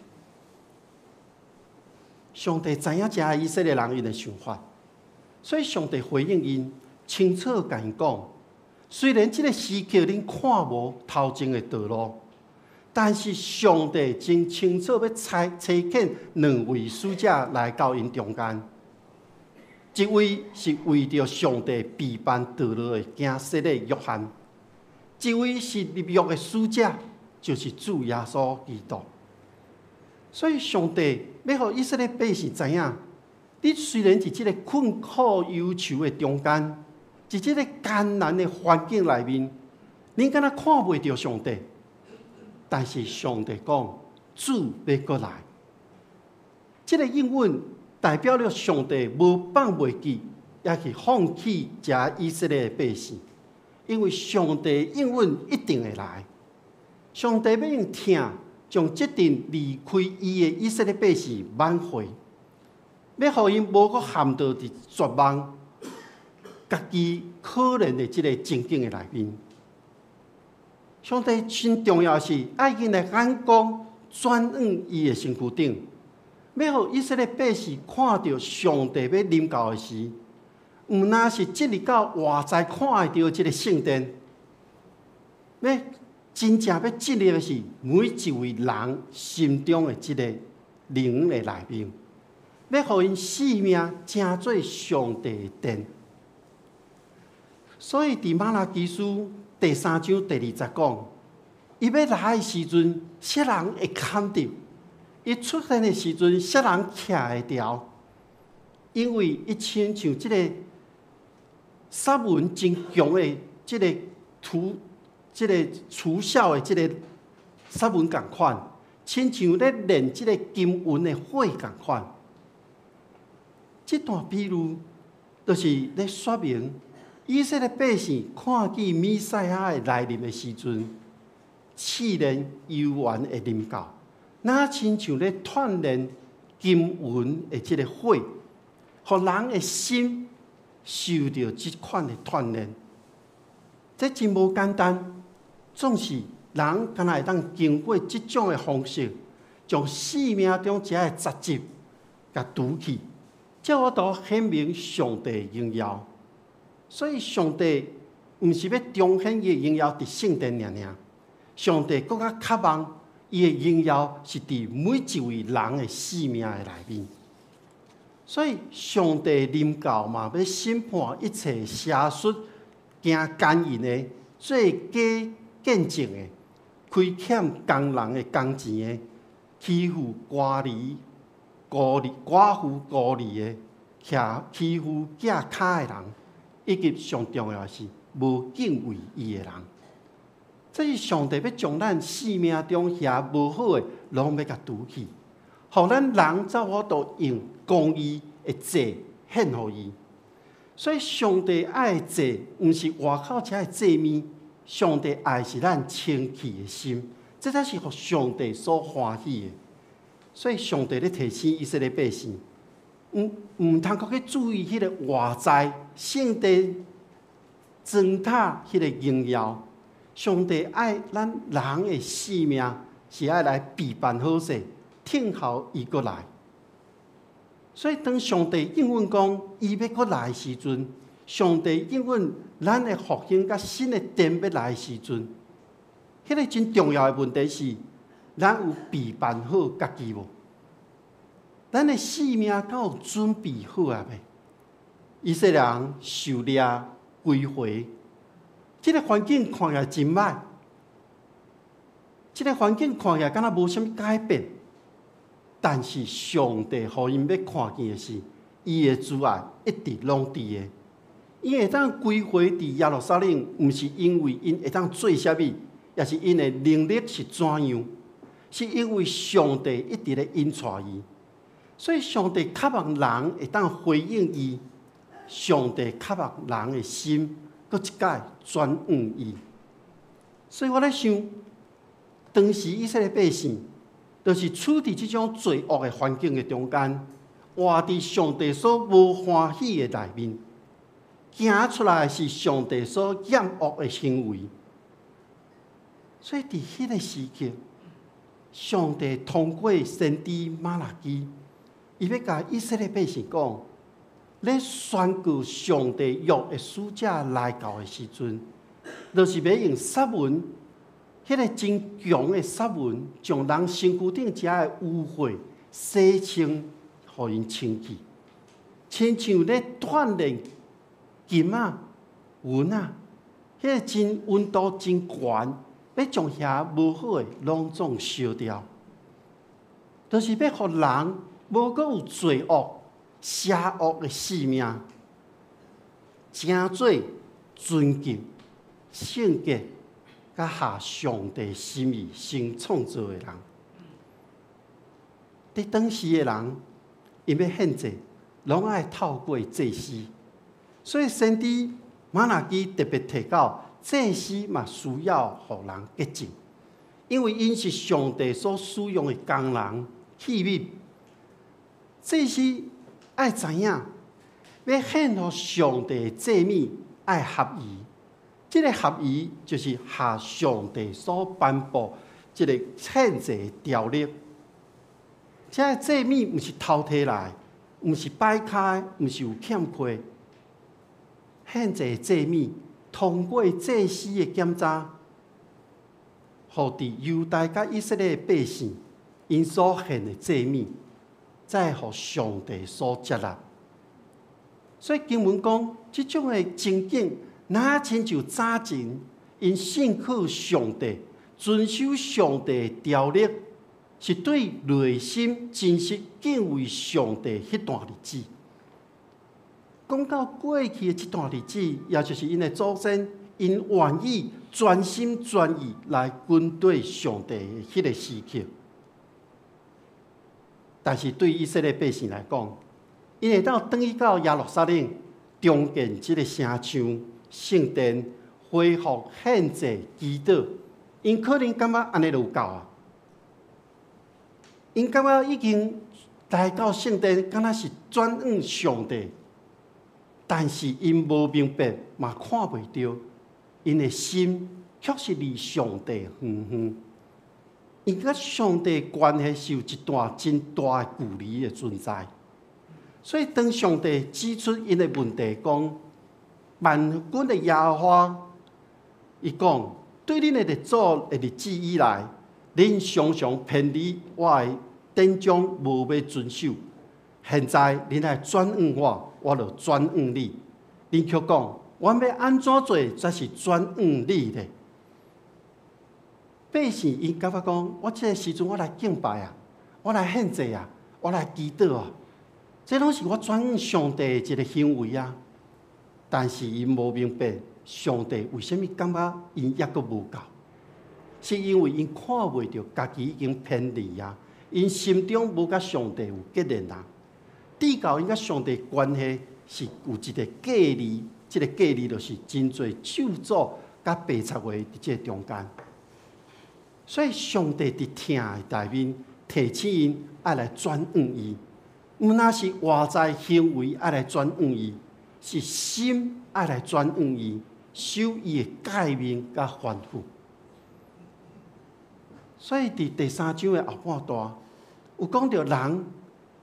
上帝知影遮以色列人𪜶的想法，所以上帝回應𪜶，清楚共𪜶講：雖然這个時刻恁看無頭前的道路，但是上帝真清楚欲差遣兩位使者來到𪜶中間，一位是為著上帝備辦道路的行洗禮約翰，一位是立約的使者，就是主耶穌基督。所以上帝欲予以色列百姓知影，你雖然佇這个困苦憂愁的中間，佇這个艱難的環境內面，恁敢若看袂著上帝，但是上帝講，主欲閣來。這个應允代表了上帝無放袂記，抑是放棄遮以色列的百姓，因為上帝應允一定會來。上帝欲用疼將這陣離開伊的以色列百姓挽回，欲予𪜶無閣陷到佇絕望、家己可憐的這个情景的內面。上帝真重要的是愛𪜶的眼光轉往伊的身軀頂，欲予以色列百姓看著上帝欲臨到的時，毋但是進入到外在看會著這个聖殿，欲真正欲進入的是每一位人心中的這个靈的內面，欲予𪜶生命成做上帝的殿。所以佇瑪拉基書第三章第二節講，伊欲來的時陣，啥人會看著？伊出現的時陣，啥人徛會牢？因為伊親像這个殺文真強的這个圖，這个除酵的這个殺文仝款，親像咧煉這个金銀的火仝款。這段比喻就是咧說明以色列百姓看見彌賽亞的來臨的時陣，試煉猶原會臨到，若親像咧鍛煉金銀的這个火，予人的心受著這款的鍛煉，這真無簡單。總是人敢若會當經過這種的方式，將生命中這的雜質共除去，才有法度顯明上帝的榮耀。所以上帝毋是欲彰顯伊的榮耀佇聖殿爾爾，上帝閣較渴望伊的榮耀是佇每一位人的生命的內面。所以上帝臨到嘛，欲審判一切邪術、行姦淫的、做假見證的、虧欠工人的工錢的、欺負寡兒、孤兒、寡婦孤兒的、欺負寄跤的人，以及上重要的是無敬畏伊的人。這是上帝欲將咱生命中遐無好的，攏欲共除去，予咱人才有法度用公義的祭獻予伊。所以上帝愛的祭，毋是外口遮的祭物，上帝愛的是咱清氣的心，這才是予上帝所歡喜的。所以上帝咧提醒以色列百姓，毋通閣去注意彼个外在聖殿磚塔彼个榮耀。上帝愛咱人的生命是愛來備辦好勢，等候伊閣來。所以當上帝應允講伊欲閣來的時陣，上帝應允咱的復興佮新的殿欲來的時陣，彼个真重要的問題是，咱有備辦好家己無？咱的生命敢有準備好啊未？以色列人受掠歸回，這个環境看起來真歹，這个環境看起來敢若無啥物改變，但是上帝予𪜶欲看見的是，伊的慈愛一直攏佇的。𪜶會當歸回佇耶路撒冷，毋是因為𪜶會當做啥物，抑是𪜶的能力是怎樣，是因為上帝一直咧引帶伊。所以上帝渴望人會當回應伊，上帝渴望人的心閣一擺轉往伊。所以我咧想，當時以色列百姓，就是處佇這種罪惡的環境的中間，活佇上帝所無歡喜的內面，行出來是上帝所厭惡的行為。所以佇彼个時刻，上帝通過先知瑪拉基，伊欲共以色列百姓講，咧宣告上帝約的使者來到的時陣，就是欲用殺文，彼个真強的殺文，將人身軀頂遮的污穢洗清，予𪜶清去，親像咧鍛煉金仔、銀仔，彼个真溫度真懸，欲將遐無好的攏總燒掉，就是欲予人無閣有罪惡，邪惡的性命，成做尊敬、聖潔、佮合上帝心意新創造的人。佇當時的人，𪜶欲獻祭，攏愛透過祭司，所以先知瑪拉基特別提到，祭司嘛需要予人潔淨，因為𪜶是上帝所使用的工人器皿。祭司愛知影，欲獻予上帝的祭物愛合宜，這个合宜就是合上帝所頒布這个獻祭的條例。這个祭物毋是偷提來，毋是擺開，毋是有欠缺。獻祭的祭物通過祭司的檢查，予佇猶大佮以色列的百姓，𪜶所獻的祭物，才會予上帝所接納。所以經文講，這種的情景，若親像早前𪜶信靠上帝、遵守上帝的條例，是對內心真實敬畏上帝彼段日子。講到過去的這段日子，也就是𪜶的祖先，𪜶願意全心全意來跟隨上帝的彼个時刻。但是對以色列百姓來講，𪜶會當轉去到耶路撒冷，重建這个城牆、聖殿，恢復獻祭、祈禱，𪜶可能感覺按呢就有夠啊。𪜶感覺已經來到聖殿，敢若是轉向上帝，但是𪜶無明白，嘛看袂著，𪜶的心卻是離上帝遠遠。𪜶佮上帝關係是有一段真大的距離的存在。所以當上帝指出𪜶的問題，講萬軍的耶和華，伊講對恁的列祖的日子以來，恁常常偏離我的典章，無欲遵守。現在恁愛轉向我，我就轉向你。恁卻講，阮欲按怎做才是轉向你呢？百姓𪜶感覺講，我這个時陣我來敬拜啊，我來獻祭啊，我來祈禱啊，這攏是我轉向上帝的一个行為啊。但是𪜶無明白，上帝為啥物感覺𪜶猶閣無夠？是因為𪜶看袂著家己已經偏離啊，𪜶心中無佮上帝有結連啊。至到𪜶佮上帝關係是有一个隔離，這个隔離就是真濟咒詛佮白賊話佇這个中間。所以上帝佇疼的內面提醒𪜶愛來轉向伊，毋但是外在行為愛來轉向伊，是心愛來轉向伊，守伊的誡命佮吩咐。所以佇第三章的後半段，有講著人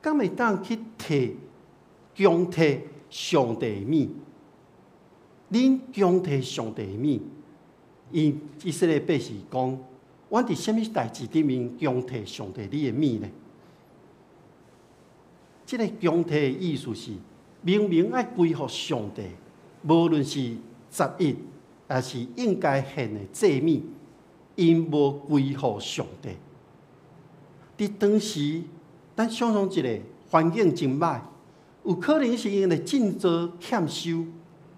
敢會當去提強提上帝的物？恁強提上帝的物，𪜶以色列百姓講，阮佇啥物代誌頂面強提上帝你的物呢？這个強提的意思是，明明愛歸予上帝，無論是十一，抑是應該獻的祭物，𪜶無歸予上帝。佇當時，咱想像一个環境真歹，有可能是𪜶的賑濟欠收，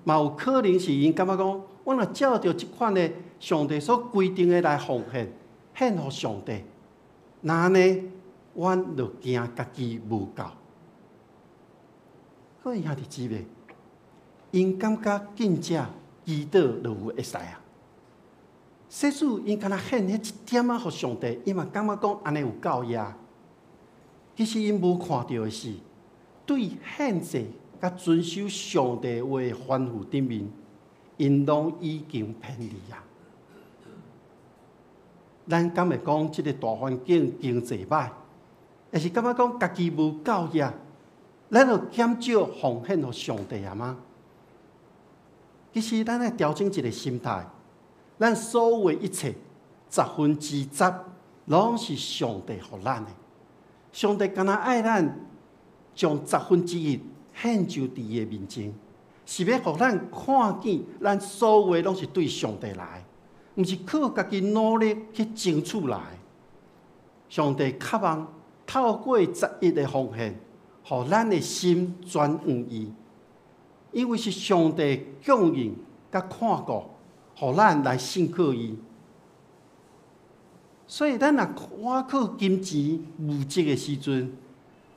嘛有可能是𪜶感覺講，我若照著這款的上帝所規定的來奉獻，獻予上帝，那按呢，阮就驚家己無夠。各位兄弟姊妹，𪜶感覺敬食祈禱就有會使啊。即使𪜶敢若獻彼一點仔予上帝，伊嘛感覺講按呢有夠矣。其實𪜶無看著的是，對獻祭佮遵守上帝話的吩咐頂面，𪜶攏已經偏離啊。咱敢會講這个大環境經濟歹，抑是感覺講家己無夠矣，咱就減少奉獻予上帝啊嗎？其實咱愛調整一个心態，咱所有的一切10%，攏是上帝予咱的。上帝敢若愛咱將1/10獻上佇伊的面前，是欲予咱看見，咱所有的攏是對上帝來，毋是靠家己努力去爭取來。上帝渴望透過十一的奉獻，予咱的心轉向伊，因為是上帝供應佮看顧，予咱來信靠伊。所以咱若倚靠金錢物質的時陣，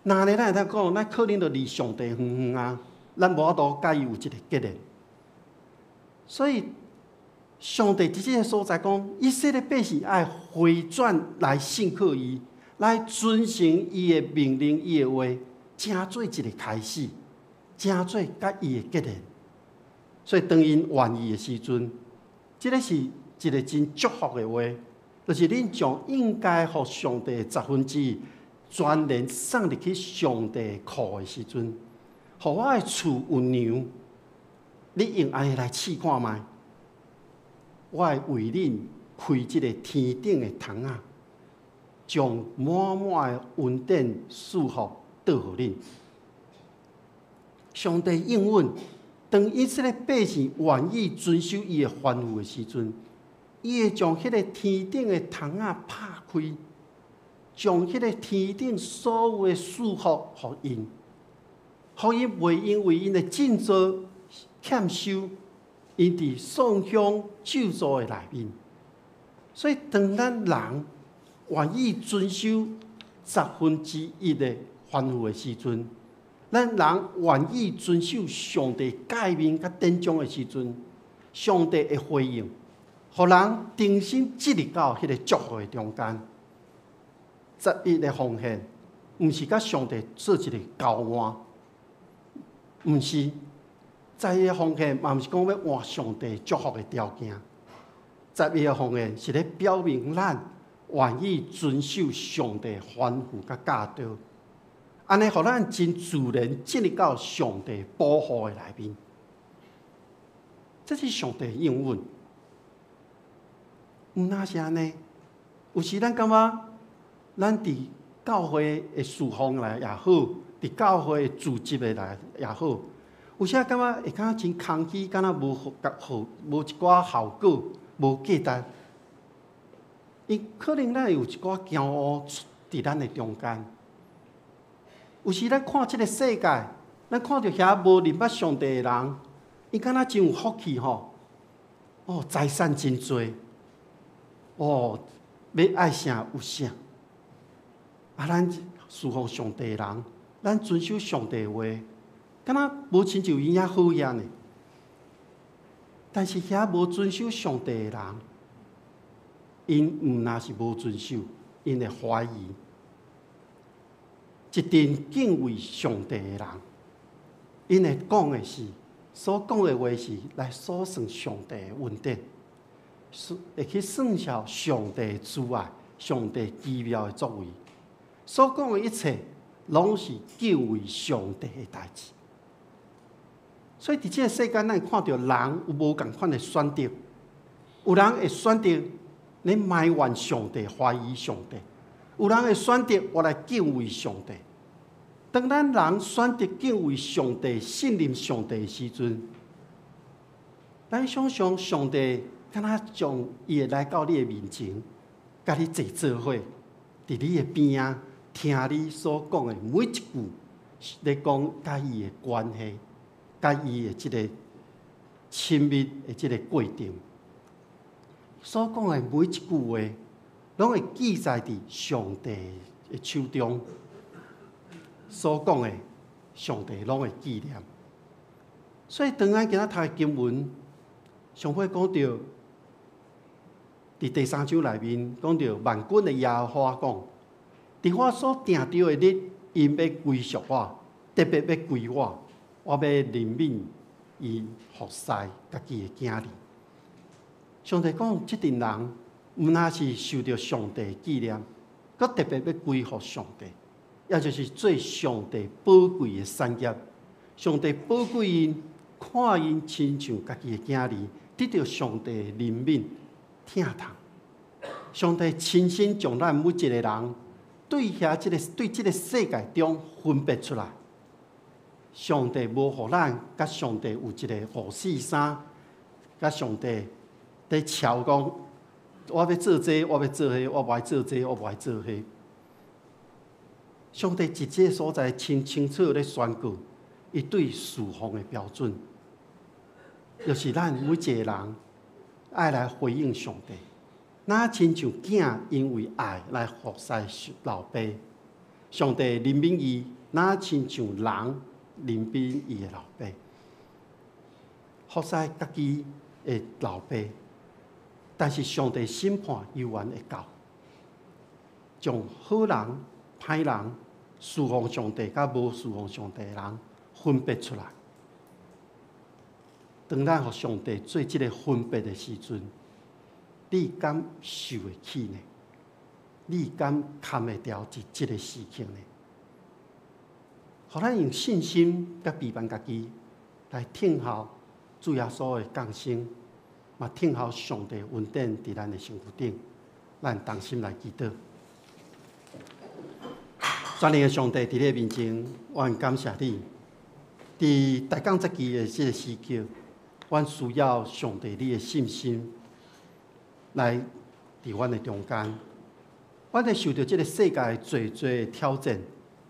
若呢咱會當講，咱可能就離上帝遠遠啊，咱無法度佮伊有一個結連。所以上帝佇這個所在講，以色列百姓愛回轉來信靠伊，來遵行伊的命令、伊的話，成做一個開始，成做佮伊的結連。所以當𪜶願意的時陣，這個是一個真祝福的話，就是恁將應該予上帝的十分之一，全然送入去上帝的庫的時陣，予我的厝有糧，你用按呢來試看覓，我會為恁開這個天頂的窗仔，將滿滿的恩典賜福倒予恁。上帝應允，當以色列百姓願意遵守伊的吩咐的時陣，伊會將彼個天頂的窗仔拍開，將彼個天頂所有的祝福予𪜶，予𪜶袂因為𪜶的振作欠收，𪜶佇創享咒詛的內面。所以，當咱人願意遵守十分之一的吩咐的時陣，咱人願意遵守上帝誡命佮典章的時陣，上帝會回應，予人重新進入到彼個祝福的中間。十一的奉獻，毋是佮上帝做一個交換，毋是。十一的奉獻嘛，毋是講欲換上帝祝福的條件。十一的奉獻是咧表明咱願意遵守上帝吩咐佮教導，按呢，予咱真自然進入到上帝保護的內面。這是上帝應允。毋但是按呢，有時咱感覺咱佇教會的事奉內也好，佇教會的組織的內也好，有時感覺會感覺真空虛，敢若無好，無一寡效果，無價值。因可能咱會有一寡驕傲佇咱的中間。有時咱看這个世界，咱看著遐無認捌上帝的人，𪜶敢若真有福氣吼，哦，財產真濟，哦，欲愛啥有啥。啊，咱侍奉上帝的人，咱遵守上帝的話，敢若無親像𪜶遐好遐呢。但是遐無遵守上帝的人，𪜶毋但是無遵守，𪜶會懷疑。一陣敬畏上帝的人，𪜶會講的是，所講的話是來數算上帝的恩典，會去算數上帝的慈愛、上帝奇妙的作為。所講的一切，攏是敬畏上帝的代誌。所以佇這个世間，咱會看著人有無仝款的選擇，有人會選擇咧埋怨上帝、懷疑上帝；有人會選擇我來敬畏上帝。當咱人選擇敬畏上帝、信任上帝的時陣，咱想像上帝敢若將伊會來到你的面前，佮你坐做伙，佇你的邊仔聽你所講的每一句，咧講佮伊的關係，佮伊的這个親密的這个過程。所講的每一句話，攏會記載佇上帝的手中。所講的，上帝攏會紀念。所以，當咱今仔讀的經文，上尾講著，佇第三章內面講著萬軍的耶和華講：佇我所定著的日，𪜶欲歸屬我，特別欲歸我，我欲憐憫𪜶服侍家己的囝兒。上帝講，這陣人毋但是受著上帝紀念，閣特別欲歸予上帝。也就是做上帝寶貴的產業，上帝寶貴𪜶，看𪜶親像家己的囝兒，得著上帝的憐憫、疼痛。上帝親身將咱每一个人對遐這个對這个世界中分別出來。上帝無予咱佮上帝有一个五四三，佮上帝佇吵講，我欲做這个，我欲做彼个，我無愛做這个，我無愛做彼个。上帝佇這个所在清清楚咧宣告，伊對侍奉的標準，就是咱每一個人愛來回應上帝。若親像囝因為愛來服侍老爸，上帝憐憫伊，若親像人憐憫伊的老爸，服侍家己的老爸。但是上帝審判猶原會到，將好人、歹人、侍奉上帝佮無侍奉上帝的人分別出來。當咱予上帝做這个分別的時陣，你敢受會起呢？你敢堪會牢佇這个時刻呢？予咱用信心佮備辦家己來聽候主耶穌的降生，嘛聽候上帝恩典佇咱的身軀頂，咱同心來祈禱。全能的上帝佇你的面前，我感謝你。佇大降節期的這个時刻，阮需要上帝你的信心來佇阮的中間。阮會受著這个世界濟濟的挑戰，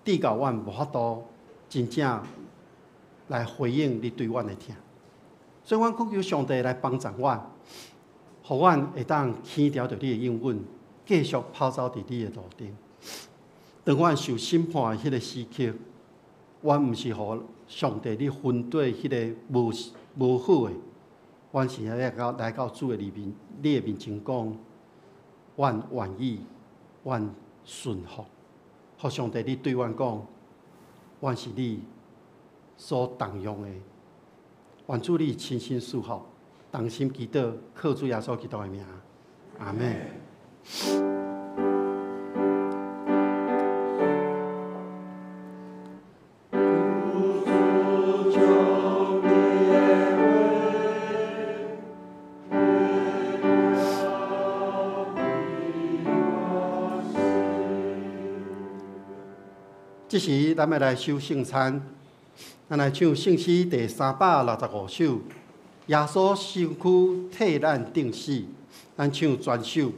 致到阮無法度真正來回應你對阮的疼。所以，阮懇求上帝來幫助阮，予阮會當牽牢著你的應允，繼續跑走佇你的路頂。當阮受審判的彼个時刻，阮毋是予上帝你分對彼个無好的，阮是來到主的裡面，你的面前講，阮願意，阮順服。予上帝你對阮講，阮是你所重用的。願主你親身賜福，同心祈禱，靠主耶穌基督的名，阿們。這時，咱欲來守聖餐，咱來唱聖詩第365首，耶穌身軀替咱釘死，咱唱全首。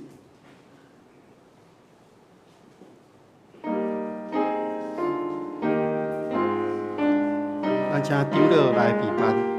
咱請長老來備辦。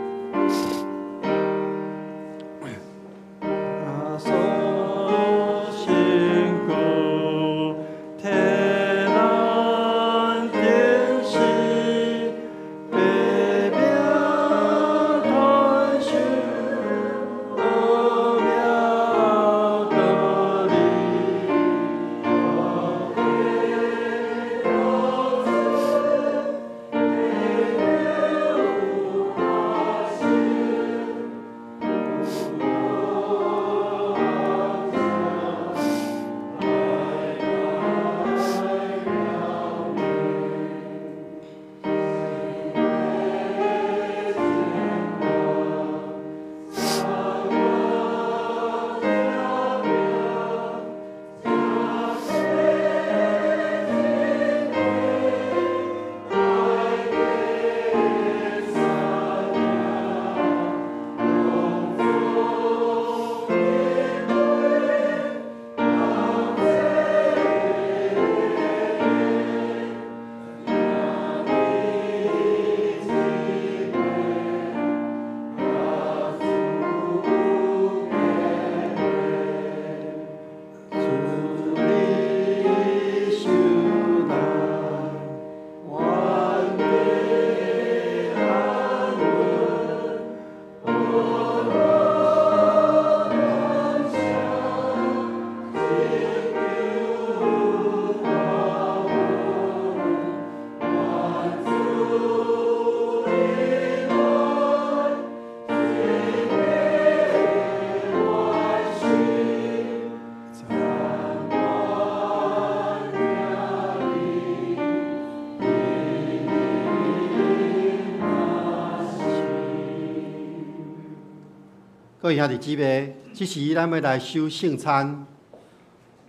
各位兄弟姊妹，這時咱欲來守聖餐。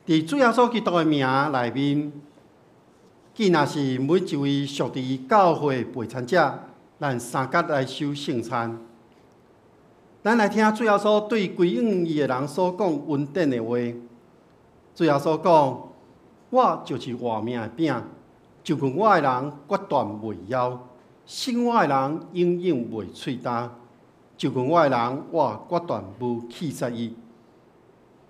佇主耶穌基督的名內面，既若是每一位屬佇教會陪餐者，咱三角來守聖餐。咱來聽主耶穌對歸向伊的人所講恩典的話。主耶穌講：我就是活命的餅，就近我的人決斷袂枵，信我的人永遠袂喙焦。就近我的人，我決斷無棄絕伊。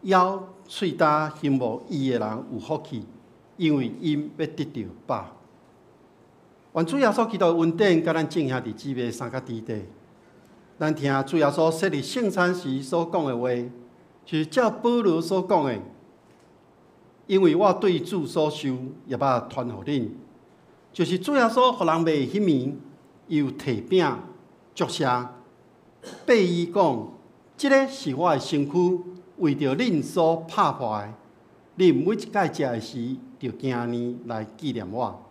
枵喙焦羨慕伊的人有福氣，因為𪜶欲得著飽。願主耶穌基督的恩典，佮咱眾兄弟姊妹相佮佇底。咱聽主耶穌設立聖餐時所講的話，是照保羅所講的。因為我對主所受，也捌傳予恁，就是主耶穌予人賣彼暝，伊有提餅祝謝，擘伊講：這个是我的身軀，為著恁所拍破的。恁每一擺食的時，著行按呢來紀念我。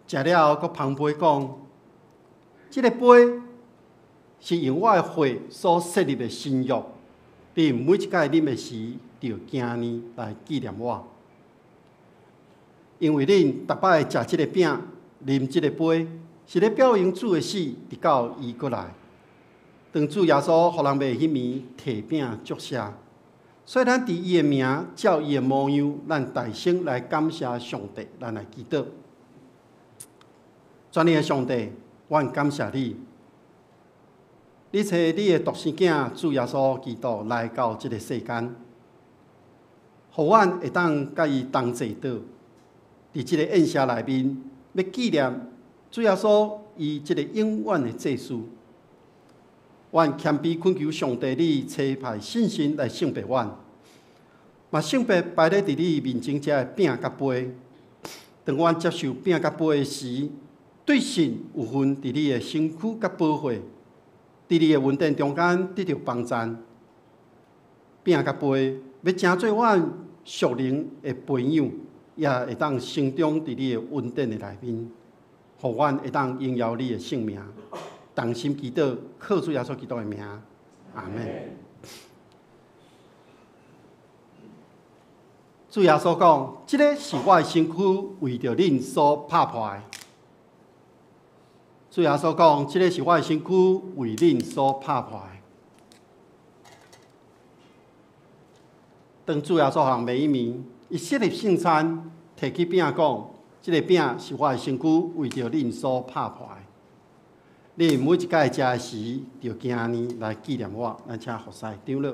食了後，閣捧杯講：這个杯是用我的血所設立的新約。恁每一擺啉的時，著行按呢來紀念我。因為恁逐擺食這个餅、啉這個杯，是咧表明主的死，直到伊閣來。當主耶穌予人賣彼暝，提餅祝謝，所以咱佇伊的名，照伊的模樣，咱大聲來感謝上帝，咱來祈禱。全能的上帝，阮感謝你，你差你的獨生囝主耶穌基督來到這个世間，予阮會當佮伊同齊倒。佇這个宴席內面，欲紀念主耶穌伊這個永遠的祭司。阮謙卑懇求上帝，你差派聖神來聖別阮，嘛聖別擺咧佇你面前遮的餅佮杯。當阮接受餅佮杯的時，對信有份佇你的身軀佮寶血，佇你的恩典中間得著幫贊。餅佮杯欲成做阮屬靈的培養，也會當成長佇你的恩典的內面，予阮會當榮耀你的聖名。同心祈禱，靠主耶穌基督的名，阿們。主耶穌講：這个是我的身軀，為著恁所拍破的。主耶穌講：這个是我的身軀，為恁所拍破的。當主耶穌予人賣彼暝，伊設立聖餐，提起餅講：這个餅是我的身軀，為著恁所拍破的。恁每一擺食的時，著行按呢來紀念我。咱請服侍長老。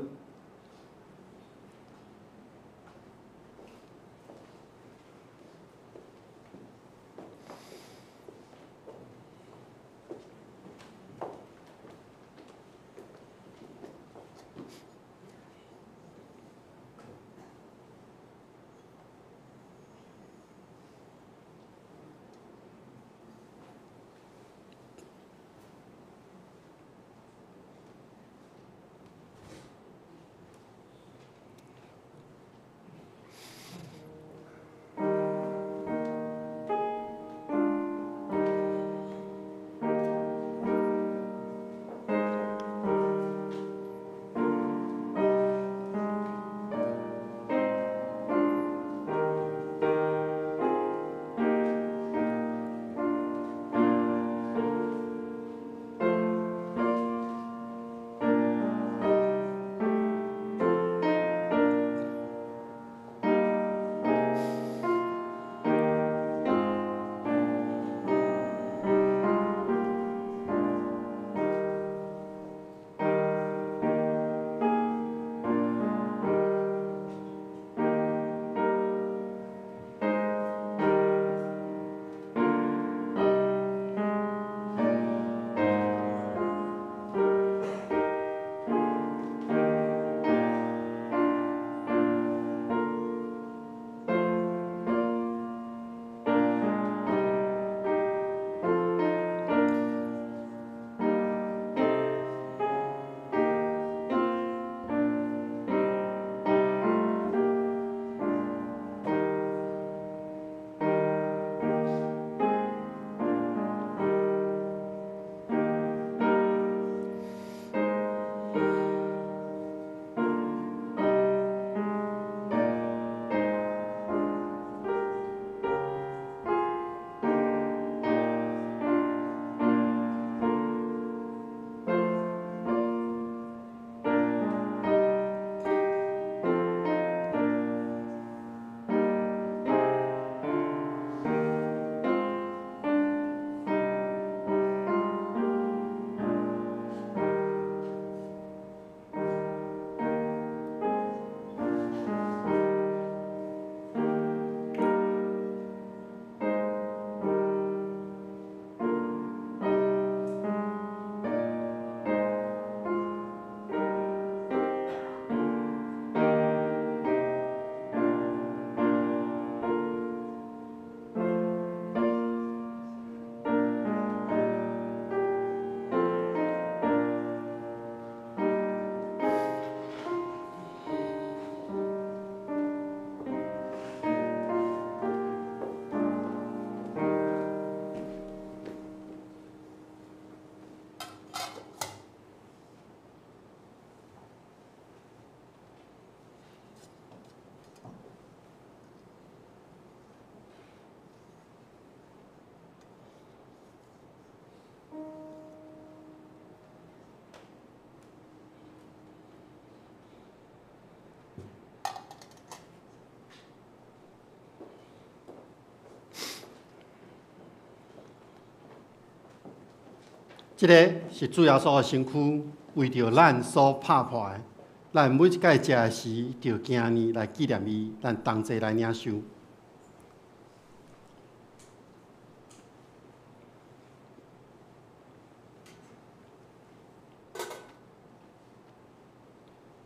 這个是主耶穌的身軀，為著咱所拍破的。咱每一擺食的時，就行呢來紀念伊，咱同齊來領受。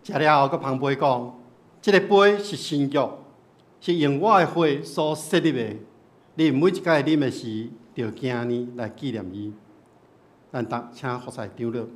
食了後，閣捧杯講：這个杯是新約，是用我的血所設立的。恁每一擺啉的時，就行呢來紀念伊。咱逐請服侍長老。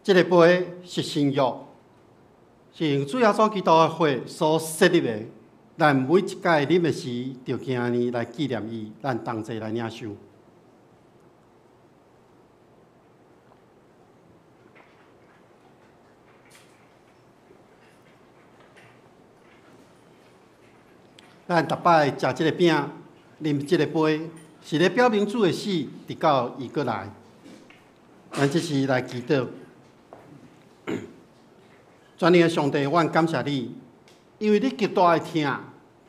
這个杯是新約，是用主耶穌基督的血所設立的。咱每一擺啉的時，就行呢來紀念伊，咱同齊來領受。咱逐擺食這个餅，啉這个杯，是咧表明主的死，直到伊閣來。咱這時來祈禱。全能的上帝，阮感謝你，因為你極大的疼，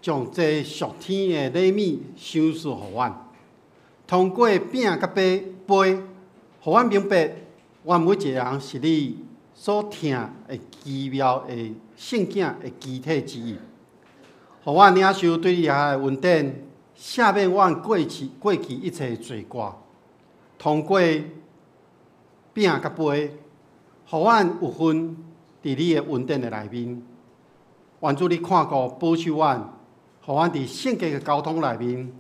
將這屬天的禮物賞賜予阮。通過餅佮杯，予阮明白，阮每一个人是你所疼的奇妙的聖囝的肢體之一。予阮領受對你遐的恩典，赦免阮過去一切罪過。通過餅佮杯，予阮有份佇你的恩典的內面。願主你看顧保守阮，予阮佇聖潔的交通內面，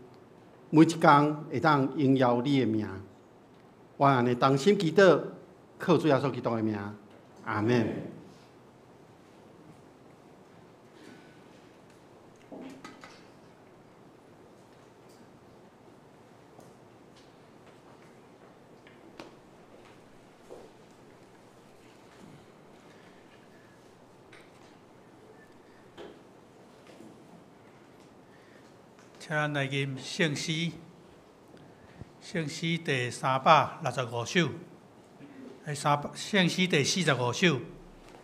每一工會當榮耀你的名。阮按呢同心祈禱，靠主耶穌基督的名，阿們。請咱來吟聖詩，聖詩第365首，聖詩第45首，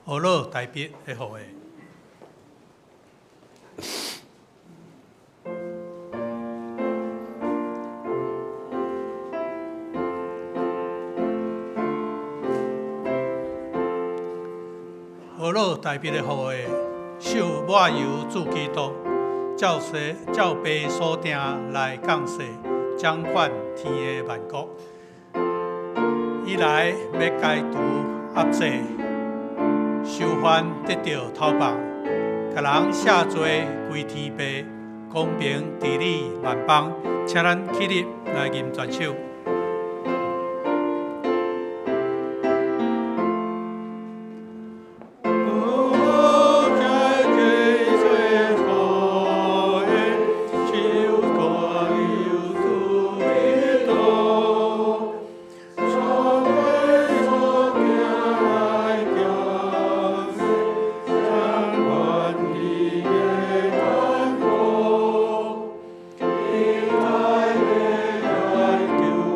何樂大別的呼喚。何樂大別的呼喚，受抹油主基督。照照父所定來降世，掌管天的萬國。伊來欲解除壓制，囚犯得著逃放，共人赦罪歸天父，公平治理萬邦。請咱起立來吟全首。求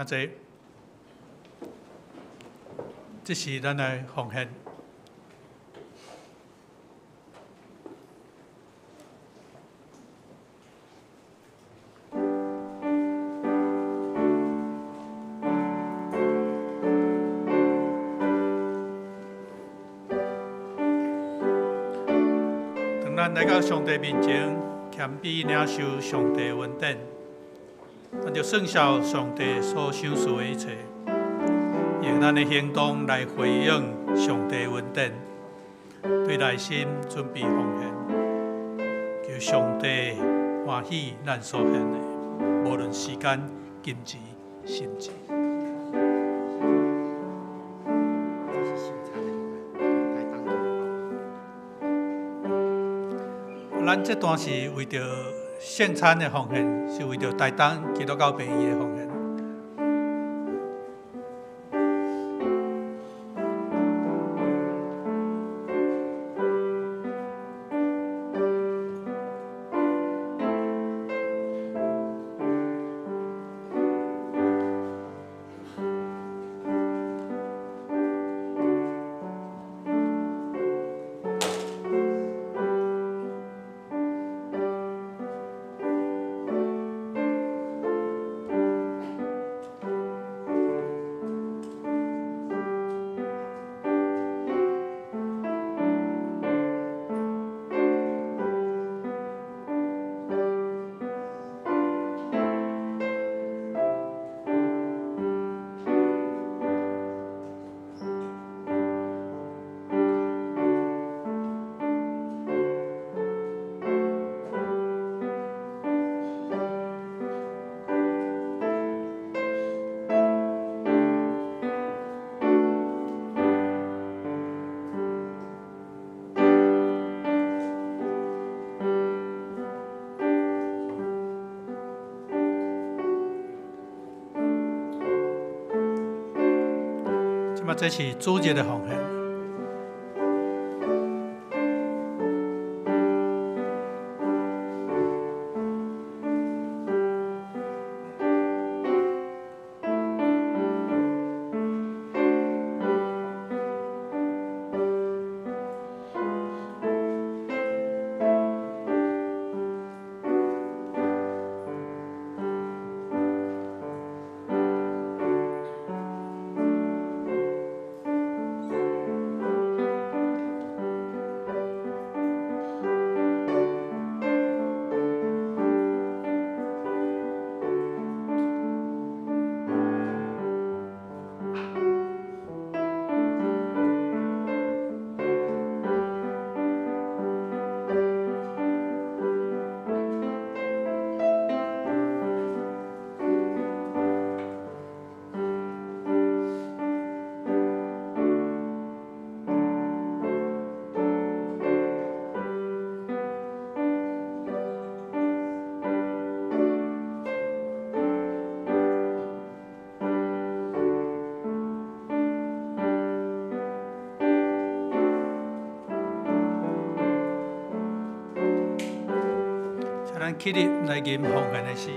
請坐。這是咱的奉獻。當咱來到上帝面前，謙卑領受上帝恩典，咱就算數上帝所賞賜的一切，用咱的行動來回應上帝恩典，對內心準備奉獻，求上帝歡喜咱所獻的，無論時間、金錢、心智。咱這段是為著聖餐的奉獻，是為著台東基督教病院的奉獻。這是主日的奉獻。咱起立來吟奉獻的詩。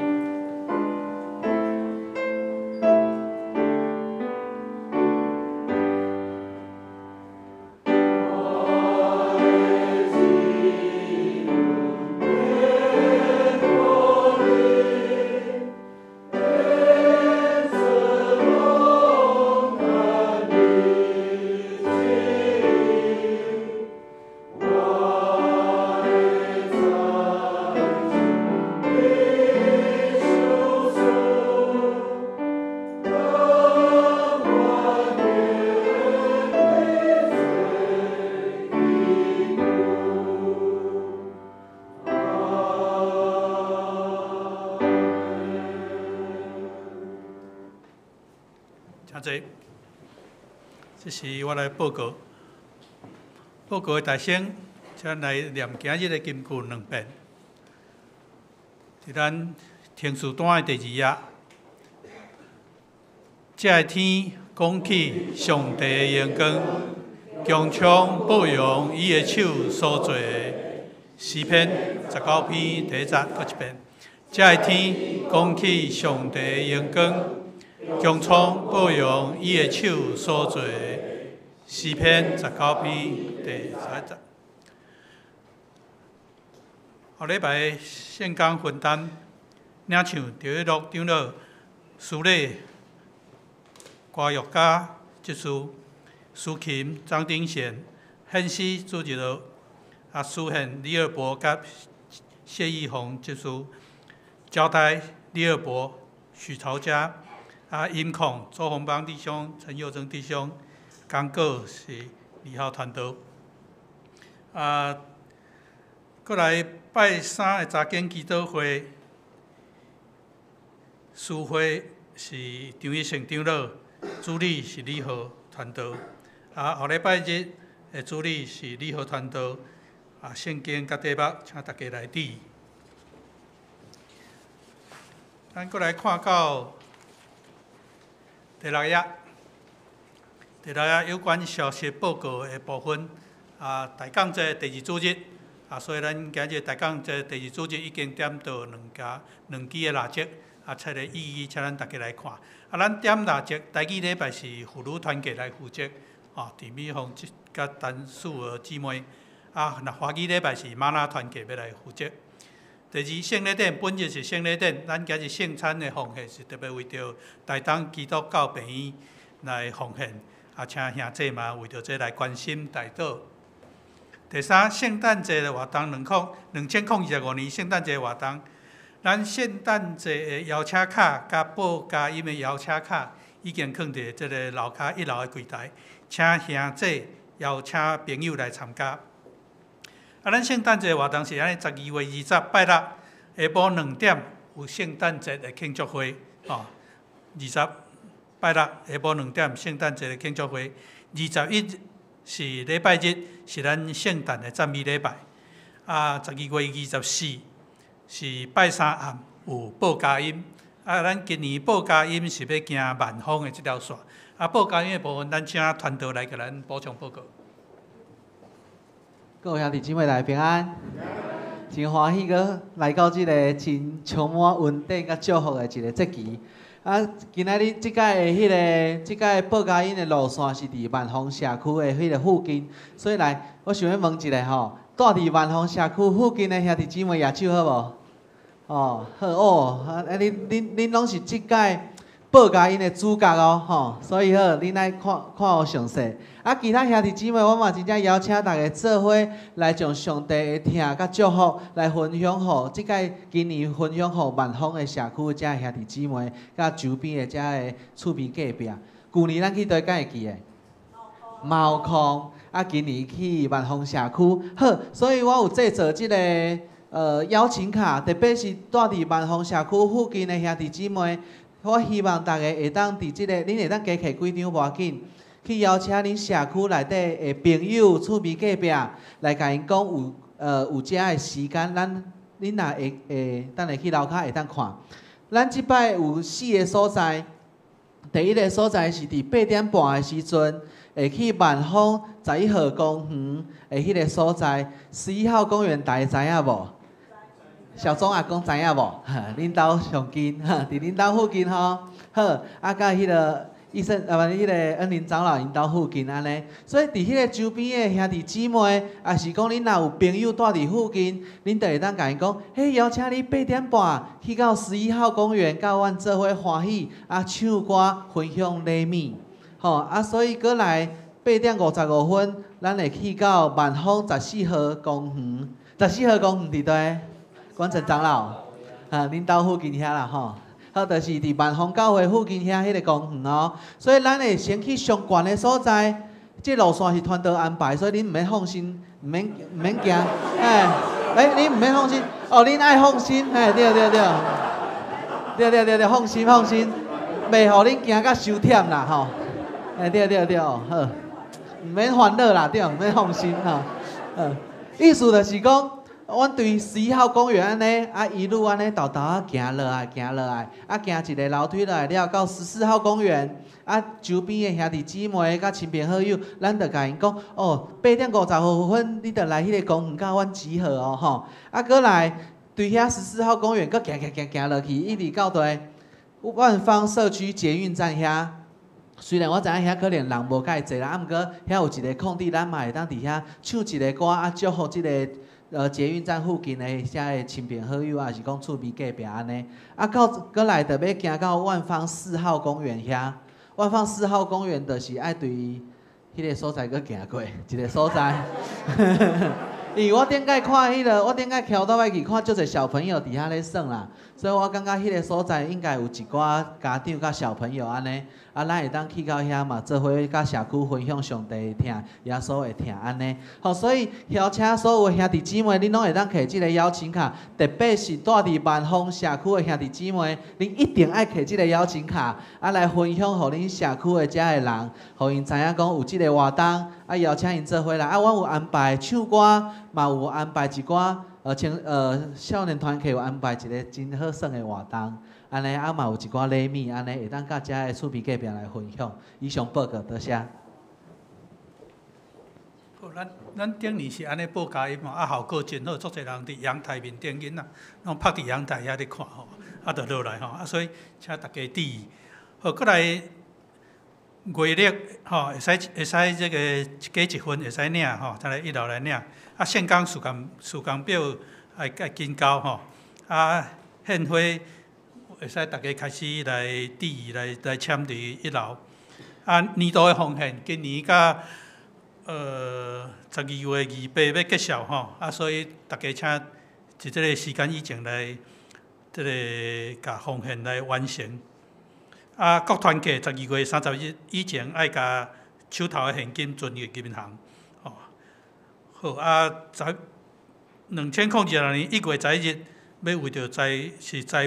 這是我來報告，報告的大聲，請來念今日的金句兩遍。佇咱停書單的第二頁，這个天講起上帝的榮光，強槍報揚伊的手所做的。詩篇19篇第一節，閣一遍。這个天講起上帝的榮光，穹蒼報用伊的手所做的。詩篇19篇第11節。後禮拜聖工分擔領唱赵一樂長老、司禮郭玉嘉執事、司琴張丁賢、獻詩朱日樂、司獻李爾博佮謝義宏執事、交代李爾博、許朝嘉、音控周鴻邦弟兄、陳佑珍弟兄，講稿是李浩傳道。過來拜三的查經祈禱會，司會是張一成長老，主理是李浩傳道。後禮拜日的主理是李浩傳道。聖經佮題目，請大家來佇。咱過來看到第六頁，第六頁有關消息報告的部分。大講節第二主日。所以咱今日大講節第二主日已經點到兩家兩支的蠟燭，切個意義，請咱大家來看。咱點蠟燭，台語禮拜是婦女團契來負責，鄭美鳳佮陳素娥姊妹。若華語禮拜是瑪納團契欲來負責。第二，聖禮典本日是聖禮典，咱今日聖餐的奉獻是特別為著台東基督教病院來奉獻，請兄弟嘛為著這來關心代禱。第三，聖誕節的活動，2025年聖誕節活動，咱聖誕節的邀請卡佮報佳音的邀請卡已經囥佇這个樓跤一樓的櫃台，請兄弟邀請朋友來參加。咱聖誕節活動是按呢，12月20拜六下晡2點有聖誕節的慶祝會，20拜六下晡兩點聖誕節的慶祝會，21是禮拜日，是咱聖誕的讚美禮拜。12月24是拜三暗有報佳音。咱今年報佳音是欲行萬豐的這條線。報佳音的部分，咱請傳道來共咱補充報告。各位兄弟姊妹大家平安，真歡喜閣來到這个真充滿恩典佮祝福的一个節期。今仔日這擺的彼个，這擺報佳音的路線是佇萬豐社區的彼个附近，所以來，我想欲問一下吼，住佇萬豐社區附近的兄弟姊妹舉手好無？哦，好哦，恁攏是這擺報佳音的主角哦，吼，所以好，恁愛看看好詳細。其他兄弟姊妹，我嘛真正邀請大家做伙來將上帝的疼佮祝福來分享予這擺今年分享予萬豐的社區遮兄弟姊妹，佮周邊的遮个厝邊隔壁。舊年咱去佗敢會記得？貓空。今年去萬豐社區，好，所以我有製作這个邀請卡，特別是住佇萬豐社區附近的兄弟姊妹。我希望大家會當佇這个，恁會當加摕幾張無要緊，去邀請恁社區內底的朋友、厝邊隔壁來共𪜶講有遮的時間，咱恁若會會等下去樓跤會當看。咱這擺有四个所在，第一个所在是佇8點半的時陣，會去萬豐11號公園的彼个所在，11號公園大家知影無？小鍾阿公知影無？恁兜上近，佇恁兜附近吼。好，佮彼个醫生啊，無彼个恩林長老𪜶兜附近按呢。所以佇彼个周邊的兄弟姊妹，抑是講恁若有朋友住佇附近，恁就會當共𪜶講，嘿，邀請你8點半去到11號公園，佮阮做伙歡喜，唱歌，分享禮物，吼，所以閣來8點55分，咱會去到萬豐14號公園，14號公園佇佗？關陳長老，恁兜附近遐啦吼，好，就是佇萬豐教會附近遐彼个公園哦。所以咱會先去上懸的所在，這路線是傳道安排，所以恁毋免放心，毋免驚，恁毋免放心，哦，恁愛放心，嘿，對對對，對對對對，放心放心，袂予恁驚甲傷忝啦吼，對對對，好，毋免煩惱啦，對，毋免放心吼，意思就是講。阮對11號公園按呢，一路按呢沓沓仔行落來，行落來，行一个樓梯落來了，到14號公園，周邊的兄弟姊妹佮親朋好友，咱就共𪜶講，哦，8點55分，你著來彼个公園佮阮集合哦，吼，閣來對遐14號公園，閣行行行行落去，一直到佗萬芳社區捷運站遐。雖然我知影遐可能人無介濟啦，啊，毋過遐有一個空地，咱嘛會當佇遐唱一个歌，啊，祝福這个捷運站附近的遐个親朋好友，抑是講厝邊隔壁按呢。啊，到閣來就欲行到萬芳4號公園遐，萬芳四號公園就是愛對彼个所在閣行過一个所在。因為我頂擺看彼个，我頂擺騎倒擺去看足濟小朋友佇遐咧耍啦，所以我感覺彼个所在應該有一寡家長佮小朋友按呢，啊，咱會當去到遐嘛，做伙佮社區分享上帝的疼，耶穌的疼按呢。好，所以邀請所有的兄弟姊妹，恁攏會當摕這个邀請卡，特別是住佇萬豐社區的兄弟姊妹，恁一定愛摕這个邀請卡，啊，來分享予恁社區的遮的人，予𪜶知影講有這个活動，啊，邀請𪜶做伙來。啊，阮有安排唱歌，嘛有安排一寡少年團契有安排一个真好耍的活動，按呢啊嘛有一寡禮物，按呢會當佮遮的厝邊隔壁來分享。以上報告，多謝。好，咱頂年是按呢報佳音嘛，啊效果真好，足濟人佇陽台面頂囡仔攏拍佇陽台遐咧看吼，啊就落來吼，啊所以請大家注意。好，閣來月曆吼，會使這个加一份會使領吼，再來一樓來領。啊，聖工時間表愛緊交吼。啊，獻花會使大家開始來注意來簽佇一樓。啊，年度的奉獻，今年佮12月28欲結束吼，啊，所以大家請佇這个時間以前來，這个共奉獻來完成。啊，各團契12月30日以前愛共手頭的現金存入銀行，吼。好，啊，2026年1月11日，欲為著財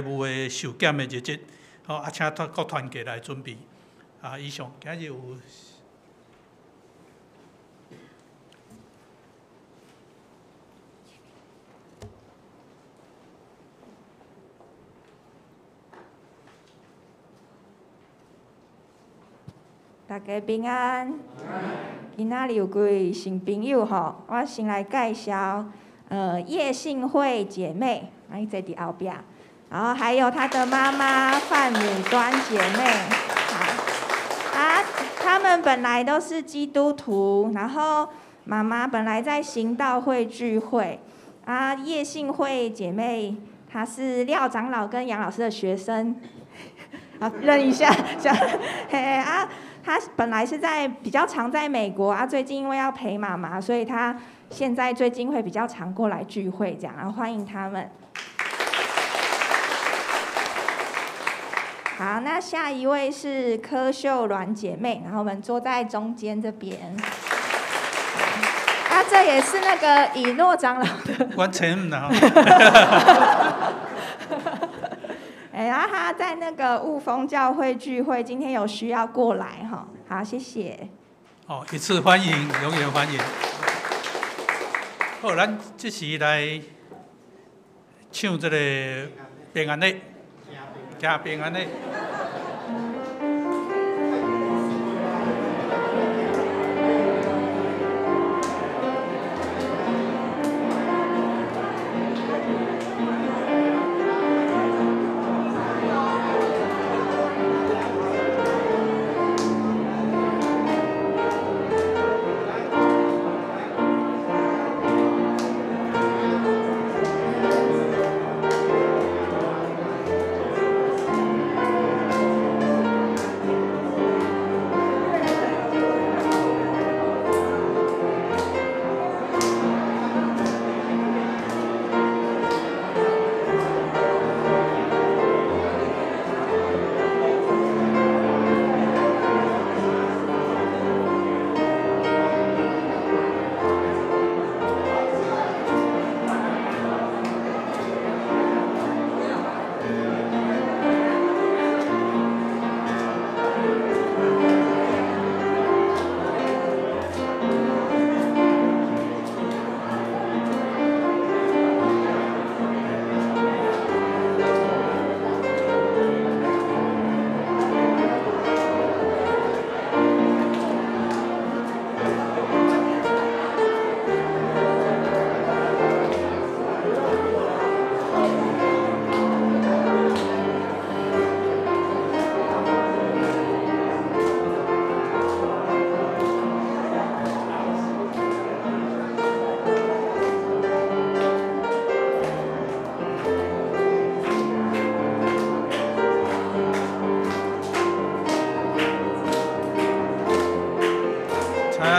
務的收減的日子，吼，啊，請各團契來準備。啊，以上，今日有。大家平安。今仔日有幾位新朋友吼，我先來介紹，葉信惠姐妹，啊，伊坐佇後壁，然後還有她的媽媽范敏端姐妹，好，啊，他們本來都是基督徒，然後媽媽本來在行道會聚會，啊，葉信惠姐妹她是廖長老跟楊老師的學生，好，認一下，這樣，嘿啊。他本來是在比較常在美國啊，最近因為要陪媽媽，所以他現在最近會比較常過來聚會，這樣，然後歡迎他們。好，那下一位是柯秀鸞姐妹，然後我們坐在中間這邊。啊，這也是那個以諾長老的。完全唔啦。哎，然後他在那個霧峰教會聚會，今天有需要過來哈，好，謝謝。哦，一次歡迎，永遠歡迎。好，咱這時來唱這個平安禮，行平安禮。Thank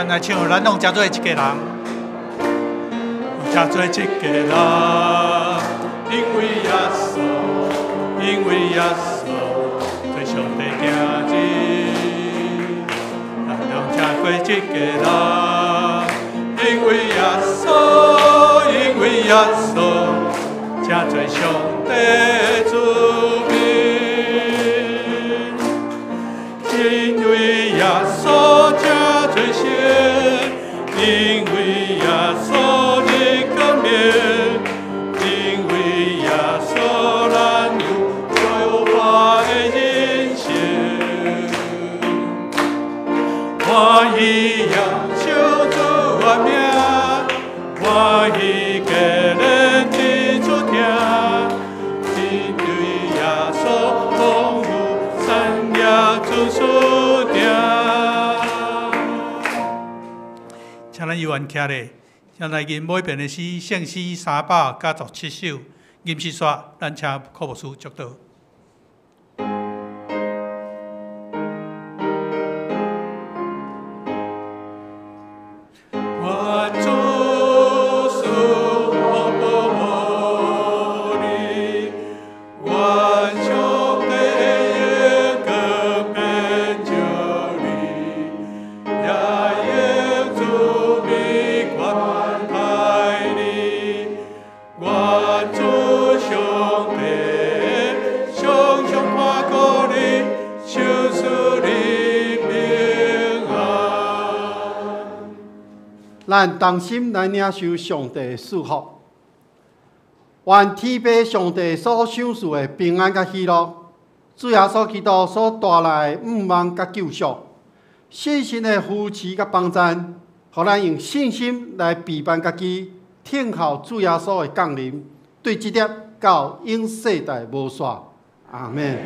来唱，咱攏成做一家人，成做一家人，因为耶稣，因为耶稣，做上帝囝子，咱攏成做一家人，因为耶稣，因为耶稣，成做上帝子民，因为耶稣。因为耶稣的冠冕，因为耶稣，咱有最华的人生。欢喜耶稣主的名，欢喜加连的主听，因为耶稣丰富产业主赐定。请咱犹原徛咧，先来吟每遍的诗，圣诗387首，吟诗煞，咱请柯牧师祝祷。愿主赐福保护你，愿上帝的光遍照你，也用慈悲关待你。愿主上帝常常看顾你，赏赐你平安。咱同心来领受上帝的祝福，愿天父上帝所赏赐的平安佮喜乐，主耶稣基督所带来的盼望佮救赎，圣神的扶持佮帮助，予咱用信心来备办家己，等候主耶稣的降临，对这粒到永世代无煞。阿们。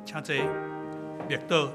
请坐，默祷。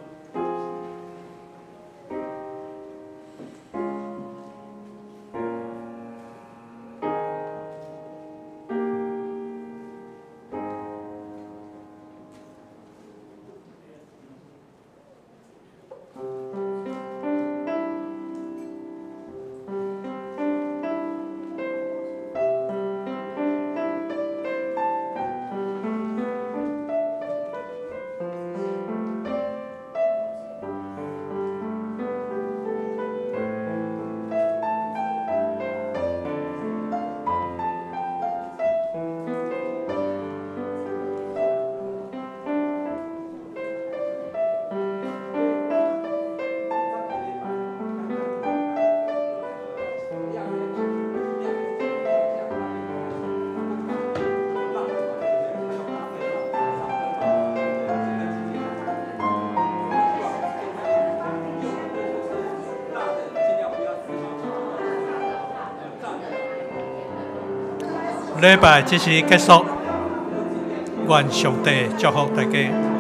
礼拜这时结束，愿上帝祝福大家。